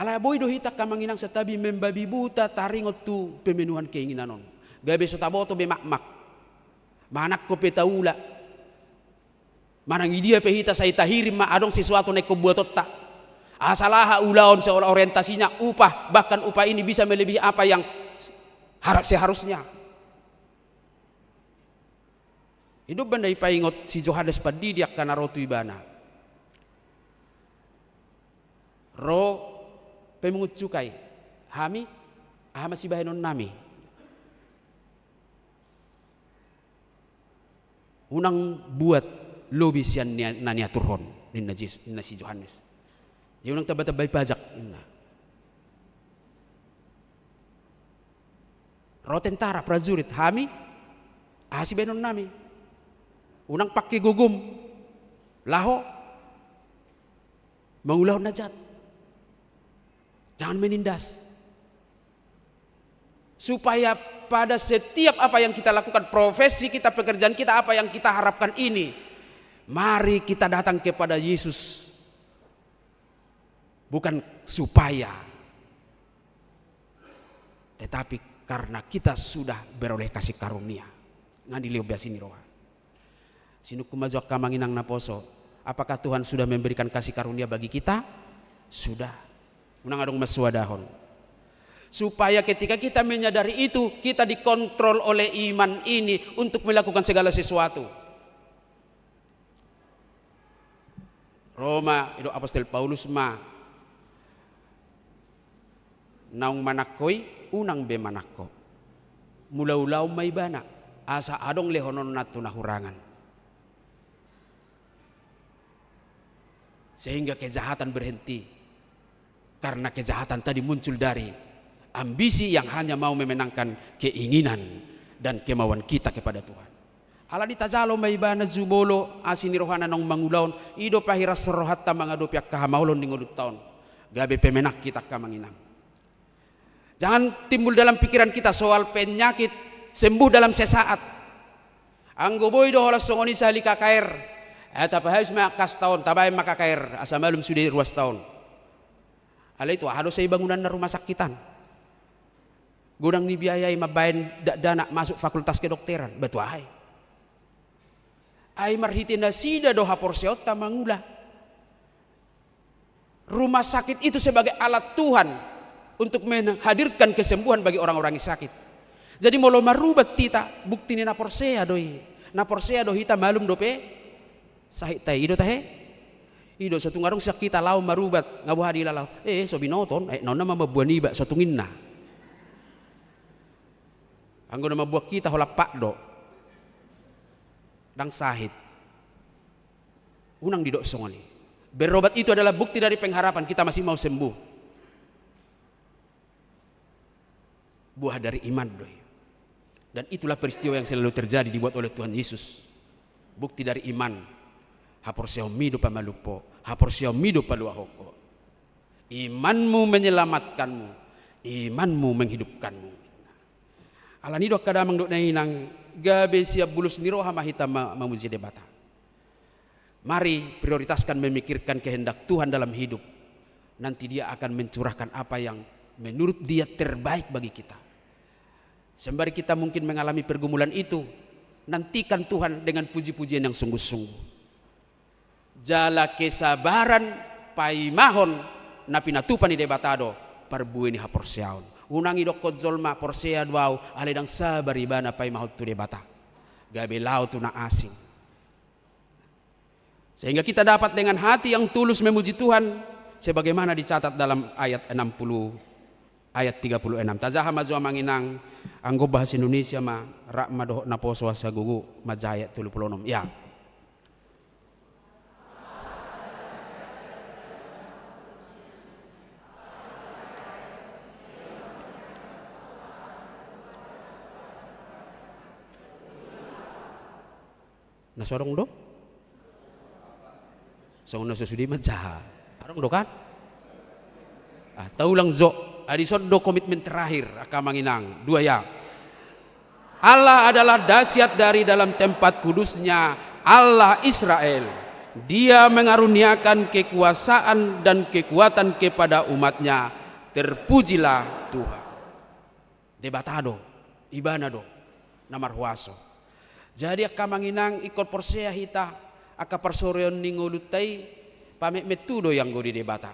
Ala boi do hita angka amang inang santabi membabi buta taringot tu pemenuhan keinginan on. Gabe so taboto be makmak. Manang pe taula. Manang idia pe hita sai tahirim ma adong sesuatu na ingkon buatonta. Asal aha ulaon seolah orientasinya upah, bahkan upah ini bisa melebihi apa yang har-, seharusnya. I do umbahen na dipaingot si Johannes Pandidi angka na ro tu ibana. Ro pemungut cukai, hami, aha ma sibahenonnami? Unang buat lobi sian nia-, na niaturhon, ninna Jes-, ninna si Johannes. Jadi unang tamba-tambai pajak, ninna. Ro tentara, prajurit, hami, aha sibahenonnami? Unang pangke gogom laho mangulahon na jat. Jangan menindas. Supaya pada setiap apa yang kita lakukan, profesi kita, pekerjaan kita, apa yang kita harapkan ini, mari kita datang kepada Yesus. Bukan supaya, tetapi karena kita sudah beroleh kasih karunia. Nga dilehon be asi ni roha. Sinungkun ma jo angka amang inang naposo, apakah Tuhan sudah memberikan kasih karunia bagi kita? Sudah. Unang adong mansoadahon. Supaya ketika kita menyadari itu, kita dikontrol oleh iman ini untuk melakukan segala sesuatu. Ro ma, didok apostel Paulus ma, naung manangko i, unang be manangko. Mulaulaon ma ibana, asa adong lehononna tu na hurangan. Sehingga kejahatan berhenti. Karena kejahatan tadi muncul dari ambisi yang hanya mau memenangkan keinginan dan kemauan kita kepada Tuhan. Alani tajalo ma ibana jumolo asi ni rohana naung mangulahon, i do pahirashon rohanta mangadopi angka hamaolon ni ngolunta on. Gabe pemenang hita angka amang inang. Jangan timbul dalam pikiran kita soal penyakit sembuh dalam sesaat. Anggo boi do holan songon i sahali K K R, eh, tapahabis ma kasta on, tabaen ma K K R, asa malum sude ruasta on. Alai tu aha do sai bangunanna rumah sakit an? Godang ni biaya i mambaen dakdanak masuk fakultas kedokteran, ba tu aha i? Ai marhite nasida do haporseaonta mangula. Rumah sakit itu sebagai alat Tuhan untuk menghadirkan kesembuhan bagi orang-orang yang sakit. Jadi molo marubat hita, bukti ni na porsea do i. Na porsea do hita malum dope sahit ta i, i do tahe. I do, so tung adong sian hita laho marubat, nga boha dilaho? Eh, so binoto on, eh, naon nama mamboan iba, so tung ninna. Anggo na mamboan hita holan pat do. Ndang sahit. Unang didok songon i. Berobat itu adalah bukti dari pengharapan, kita masih mau sembuh. Buah dari iman do i. Dan itulah peristiwa yang selalu terjadi dibuat oleh Tuhan Yesus. Bukti dari iman. Haporseaonmi do pamalumhon ho, haporseaonmi do paluahon ho. Imanmu menyelamatkanmu, imanmu menghidupkanmu. Alani do angka damang dohot na inang, gabe sian bulus ni roha ma hita ma-, mamuji Debata. Mari prioritaskan memikirkan kehendak Tuhan dalam hidup. Nanti Dia akan mencurahkan apa yang menurut Dia terbaik bagi kita. Sembari kita mungkin mengalami pergumulan itu, nantikan Tuhan dengan puji-pujian yang sungguh-sungguh. Jala kesabaran paimahon na pinatupa ni Debata do parbue ni haporseaon. Unang idokkon jolma porsea do au, alai ndang sabar ibana paimahon tu Debata. Gabe laho tu na asing. Sehingga kita dapat dengan hati yang tulus memuji Tuhan, sebagaimana dicatat dalam ayat enam puluh, ayat tiga puluh enam. Tajaha ma jo amang inang, anggo bahasa Indonesia ma, rap ma dohot naposo asa gogo manjaha ayat tolu puluh enam. Ya. Na so adong do? Songon na so sude manjaha. Adong do kan? Ah, taulang jo. Ai dison do komitmen terakhir, angka amang inang. Dua ya. Allah adalah dahsyat dari dalam tempat kudus-Nya, Allah Israel. Dia mengaruniakan kekuasaan dan kekuatan kepada umat-Nya. Terpujilah Tuhan. Debata do, Ibana do na marhuaso. Jadi angka amang inang, ingkon porsea hita, angka parsorion ni ngolunta i pametmet tu do ianggo di Debata.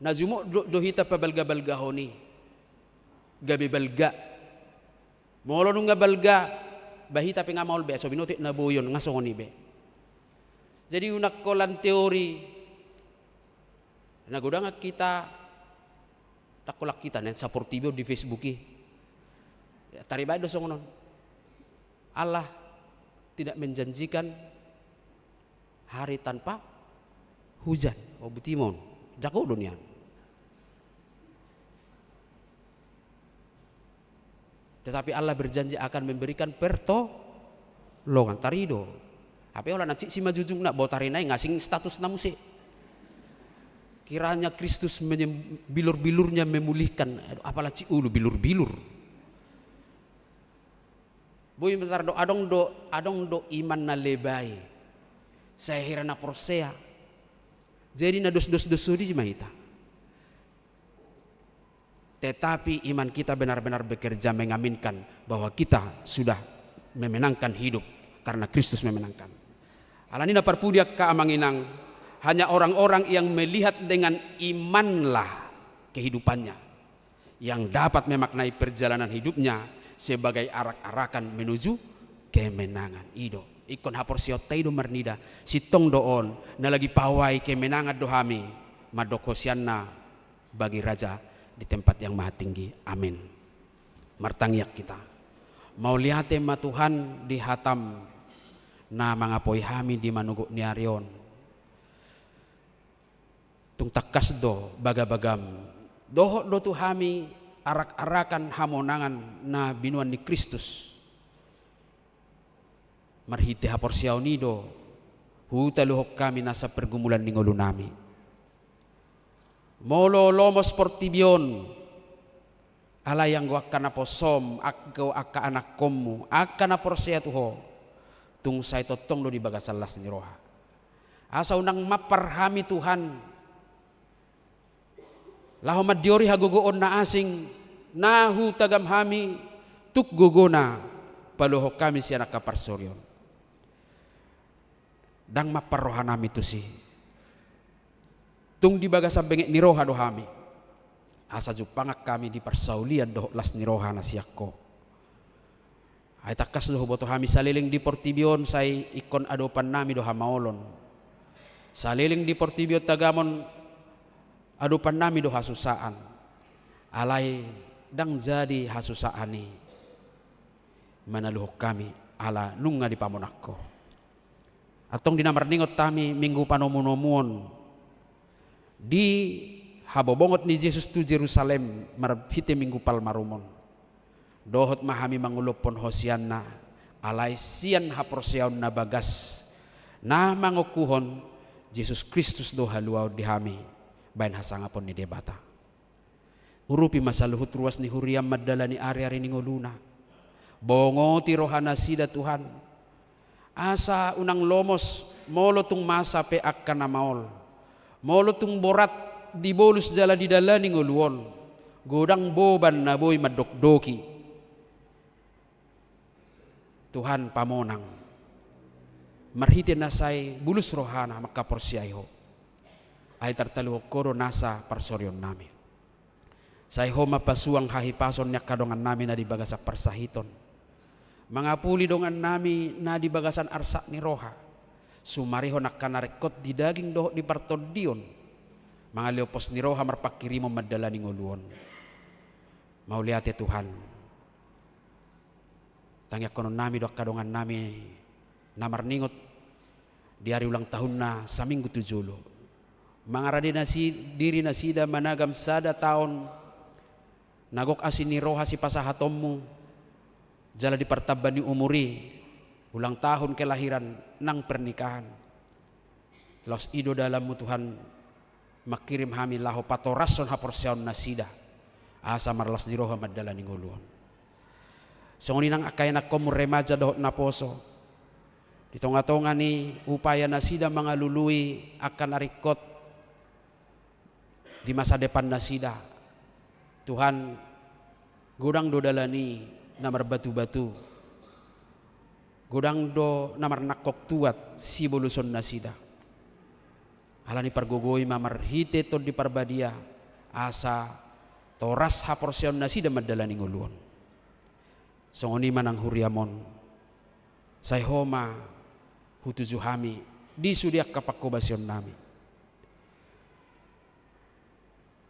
Na jumuk do, do hita pabalgabalgahon i gabe balga. Molo nunga balga, ba hita pe nga maol be, so binotik na boi on, nga songon i be. Jadi unang holan teori. Na godang hita, ndang holan hita na saportibi on di Facebook i. Ya, tariba do songon on. Allah tidak menjanjikan hari tanpa hujan. O, buti ma on. Jago do nian. Tetapi Allah berjanji akan memberikan pertolongan. Tarido. Hape holan ancik simajujungna, botari nai nga asing statusna muse. Kiranya Kristus menyem-, bilur-bilurnya memulihkan. Aduh, apala ancik ulu bilur-bilur. Boi ma tar do, adong do, adong do iman na lebai. Sai hira na porsea. Jadi na dos-dos-dos sodi ma hita. Tetapi iman kita benar-benar bekerja mengaminkan bahwa kita sudah memenangkan hidup karena Kristus memenangkan. Alani na parpudi angka amang inang, hanya orang-orang yang melihat dengan imanlah kehidupannya yang dapat memaknai perjalanan hidupnya sebagai arak-arakan menuju kemenangan. I do. Ingkon haporseaonta i do marnida, sintong do on, na lagi paoai kemenangan do hami, mandok hosianna bagi Raja di tempat yang maha tinggi. Amin. Martangiang hita. Mauliate ma Tuhan di hataM na mangapoi hami di manogot ni ari on. Tung tangkas do bagabagaM, dohot do tu hami arak-arakan hamonangan na binoan ni Kristus. Marhite haporseaon i do hutaluhon hami nasa pergumulan ni ngolunami. Molo lomos portibi on, alai anggo angka naposoM, anggo angka anakkonMu, angka na porsea tu Ho, tung sai tongtong do di bagasan las ni roha. Asa unang mampar hami Tuhan, laho mandiori hagogoon na asing, na hutagam hami, tuk gogona paluahon hami sian angka parsorion. Ndang mampar rohanami tusi. Tung di bagasan benget ni roha do hami. Asa jumpangan hami di parsaulian dohot las ni roha na sian Ho. Ai tangkas do huboto hami saleleng di portibi on sai ingkon adopannami do hamaolon. Saleleng di portibi on tagamon adopannami do hasusaan. Alai ndang jadi hasusaan i manaluhon hami ala nunga dipamonang Ho. Antong di na marningot hami Minggu Panomunomuon di habobongot ni Jesus tu Jerusalem marhite Minggu Palmarum on. Dohot ma hami mangulophon hosianna, alai sian haporseaon na bagas, na mangokuhon Jesus Kristus do haluaon di hami, bahen hasangapon ni Debata. Urupi ma saluhut ruas ni huriaM mandalani ariari ni ngoluna. Bongoti rohanasida Tuhan. Asa unang lomos, molo tung masa pe angka na maol. Molo tung borat dibolus jala didalani ngolu on. Godang boban na boi mandokdoki. Tuhan pamonang. Marhite na sai bulus rohana mangkaporseai Ho. Ai tartaluhon Ho do nasa parsorionnami. Sai Ho ma pasuang hahipason ni angka dongannami na di bagasan parsahiton. Mangapuli dongannami na di bagasan arsak ni roha. Sumarihon angka na ringkot di daging dohot di partondion. Mangalean pos ni roha marpangkirimon mandalani ngolu on. Mauliate Tuhan. Tangiangkononnami do angka dongannami na marningot di ari ulang tahunna saminggu tu jolo. Mangarade nasi-, diri nasida managam sada taon na gok asi ni roha sipasahatonmu, jala di partamba ni umur i, ulang tahun kelahiran nang pernikahan. Laos i do dalanmu Tuhan, mangkirim hami laho patorashon haporseaon nasida, asa marlas ni roha mandalani ngolu on. Songon i nang angka ianakhonmu remaja dohot naposo, di tonga-tonga ni upaya nasida mangalului angka na ringkot di masa depan nasida. Tuhan, godang do dalan i na marbatu-batu, godang do na marnangkok tuat siboluson nasida. Alani i pargogoi ma marhite Tondi Parbadia, asa toras haporseaon nasida mandalani ngolu on. Songon i ma nang huriam on, sai Ho ma hutuju hami di sude angka panghobasion nami.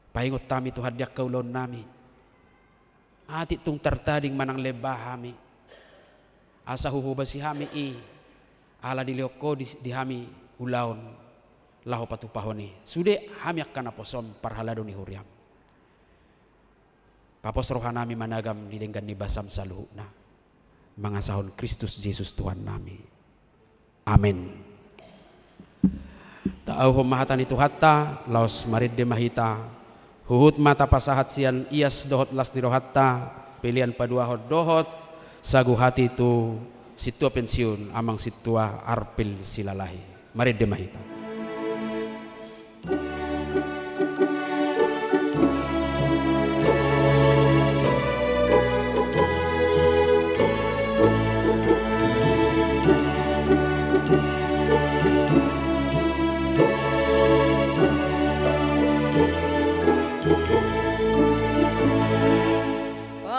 Paingot hami Tuhan di angka ulaon nami. Atik tung tartading manang lemba hami, asa huhobasi hami i, ala dilehon Ho di, di hami ulaon laho patupahon i. Sude hami angka naposom parhalado ni huriam. Papos roha nami managam di denggan ni basam saluhutna, mangasahon Kristus Jesus Tuhan nami. Amen. Taauhon ma hata ni Tuhanta, laos marende ma hita, huhut ma tapasahat sian ias dohot las ni rohanta, pelean paduahon dohot sagu hati tu sintua pensiun, Amang Sintua Arpil Silalahi. Marende ma hita.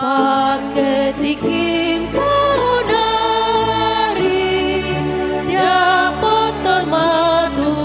Pangke tingkim saonari, dapothon ma tu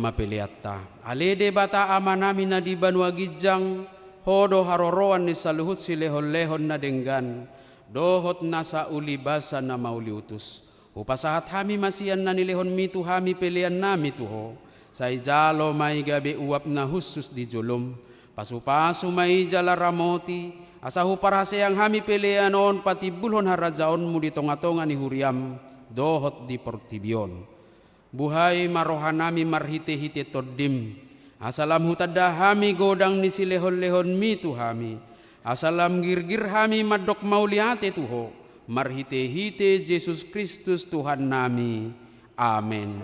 ma peleanta. Ale Debata Amanami na di banua ginjang, Ho do haroroan ni saluhut silehonlehon na denggan dohot nasa ulibasa na mauliutus. Hupasahat hami ma sian na nilehonMi tu hami peleannami tu Ho. Sai jalo ma i gabe uap na hushus di joloM. Pasupasu ma i jala ramoti, asa huparhaseang hami pelean on patimbulhon harajaonMu di tongatonga ni huriaM dohot di portibi on. Buhai ma rohanami marhitehite TondiM, asa lam hutanda hami godang ni silehonlehonMi tu hami, asa lam girgir hami mandok mauliate tu Ho, marhitehite Jesus Kristus Tuhannami. Amen.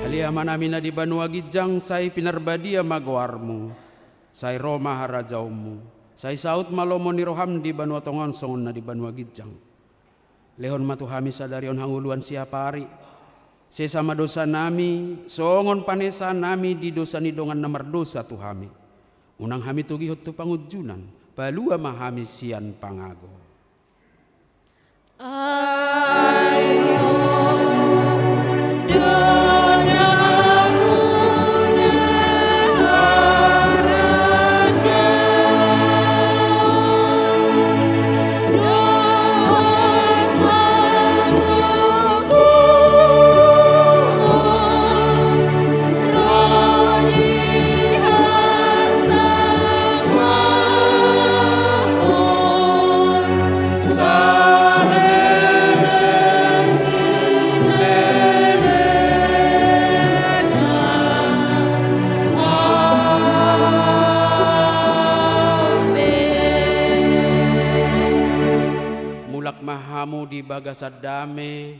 Ale Amanami na di banua ginjang, sai pinarbadia ma goarMu, sai ro ma harajaonMu, sai saut ma lomo ni rohaM di banua tonga on songon na di banua ginjang. Lehon ma tu hami sadari on hangoluan siapari. Sesa ma dosanami, songon panesanami di dosa ni dongan na mardosa tu hami. Unang hami togihon tu pangunjunan, palua ma hami sian pangago. Mulak ma hamu di bagasan dame,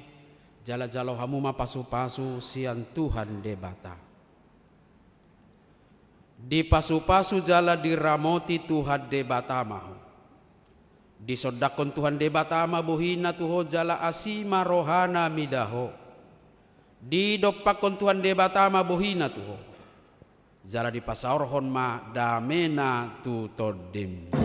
jala jalo hamu ma pasupasu sian Tuhan Debata. Dipasupasu jala diramoti Tuhan Debata ma ho. Disondangkon Tuhan Debata ma bohiNa tu ho jala asi ma rohaNa mida ho. Didompakkon Tuhan Debata ma bohiNa tu ho, jala dipasaorhon ma dameNa tu tondim.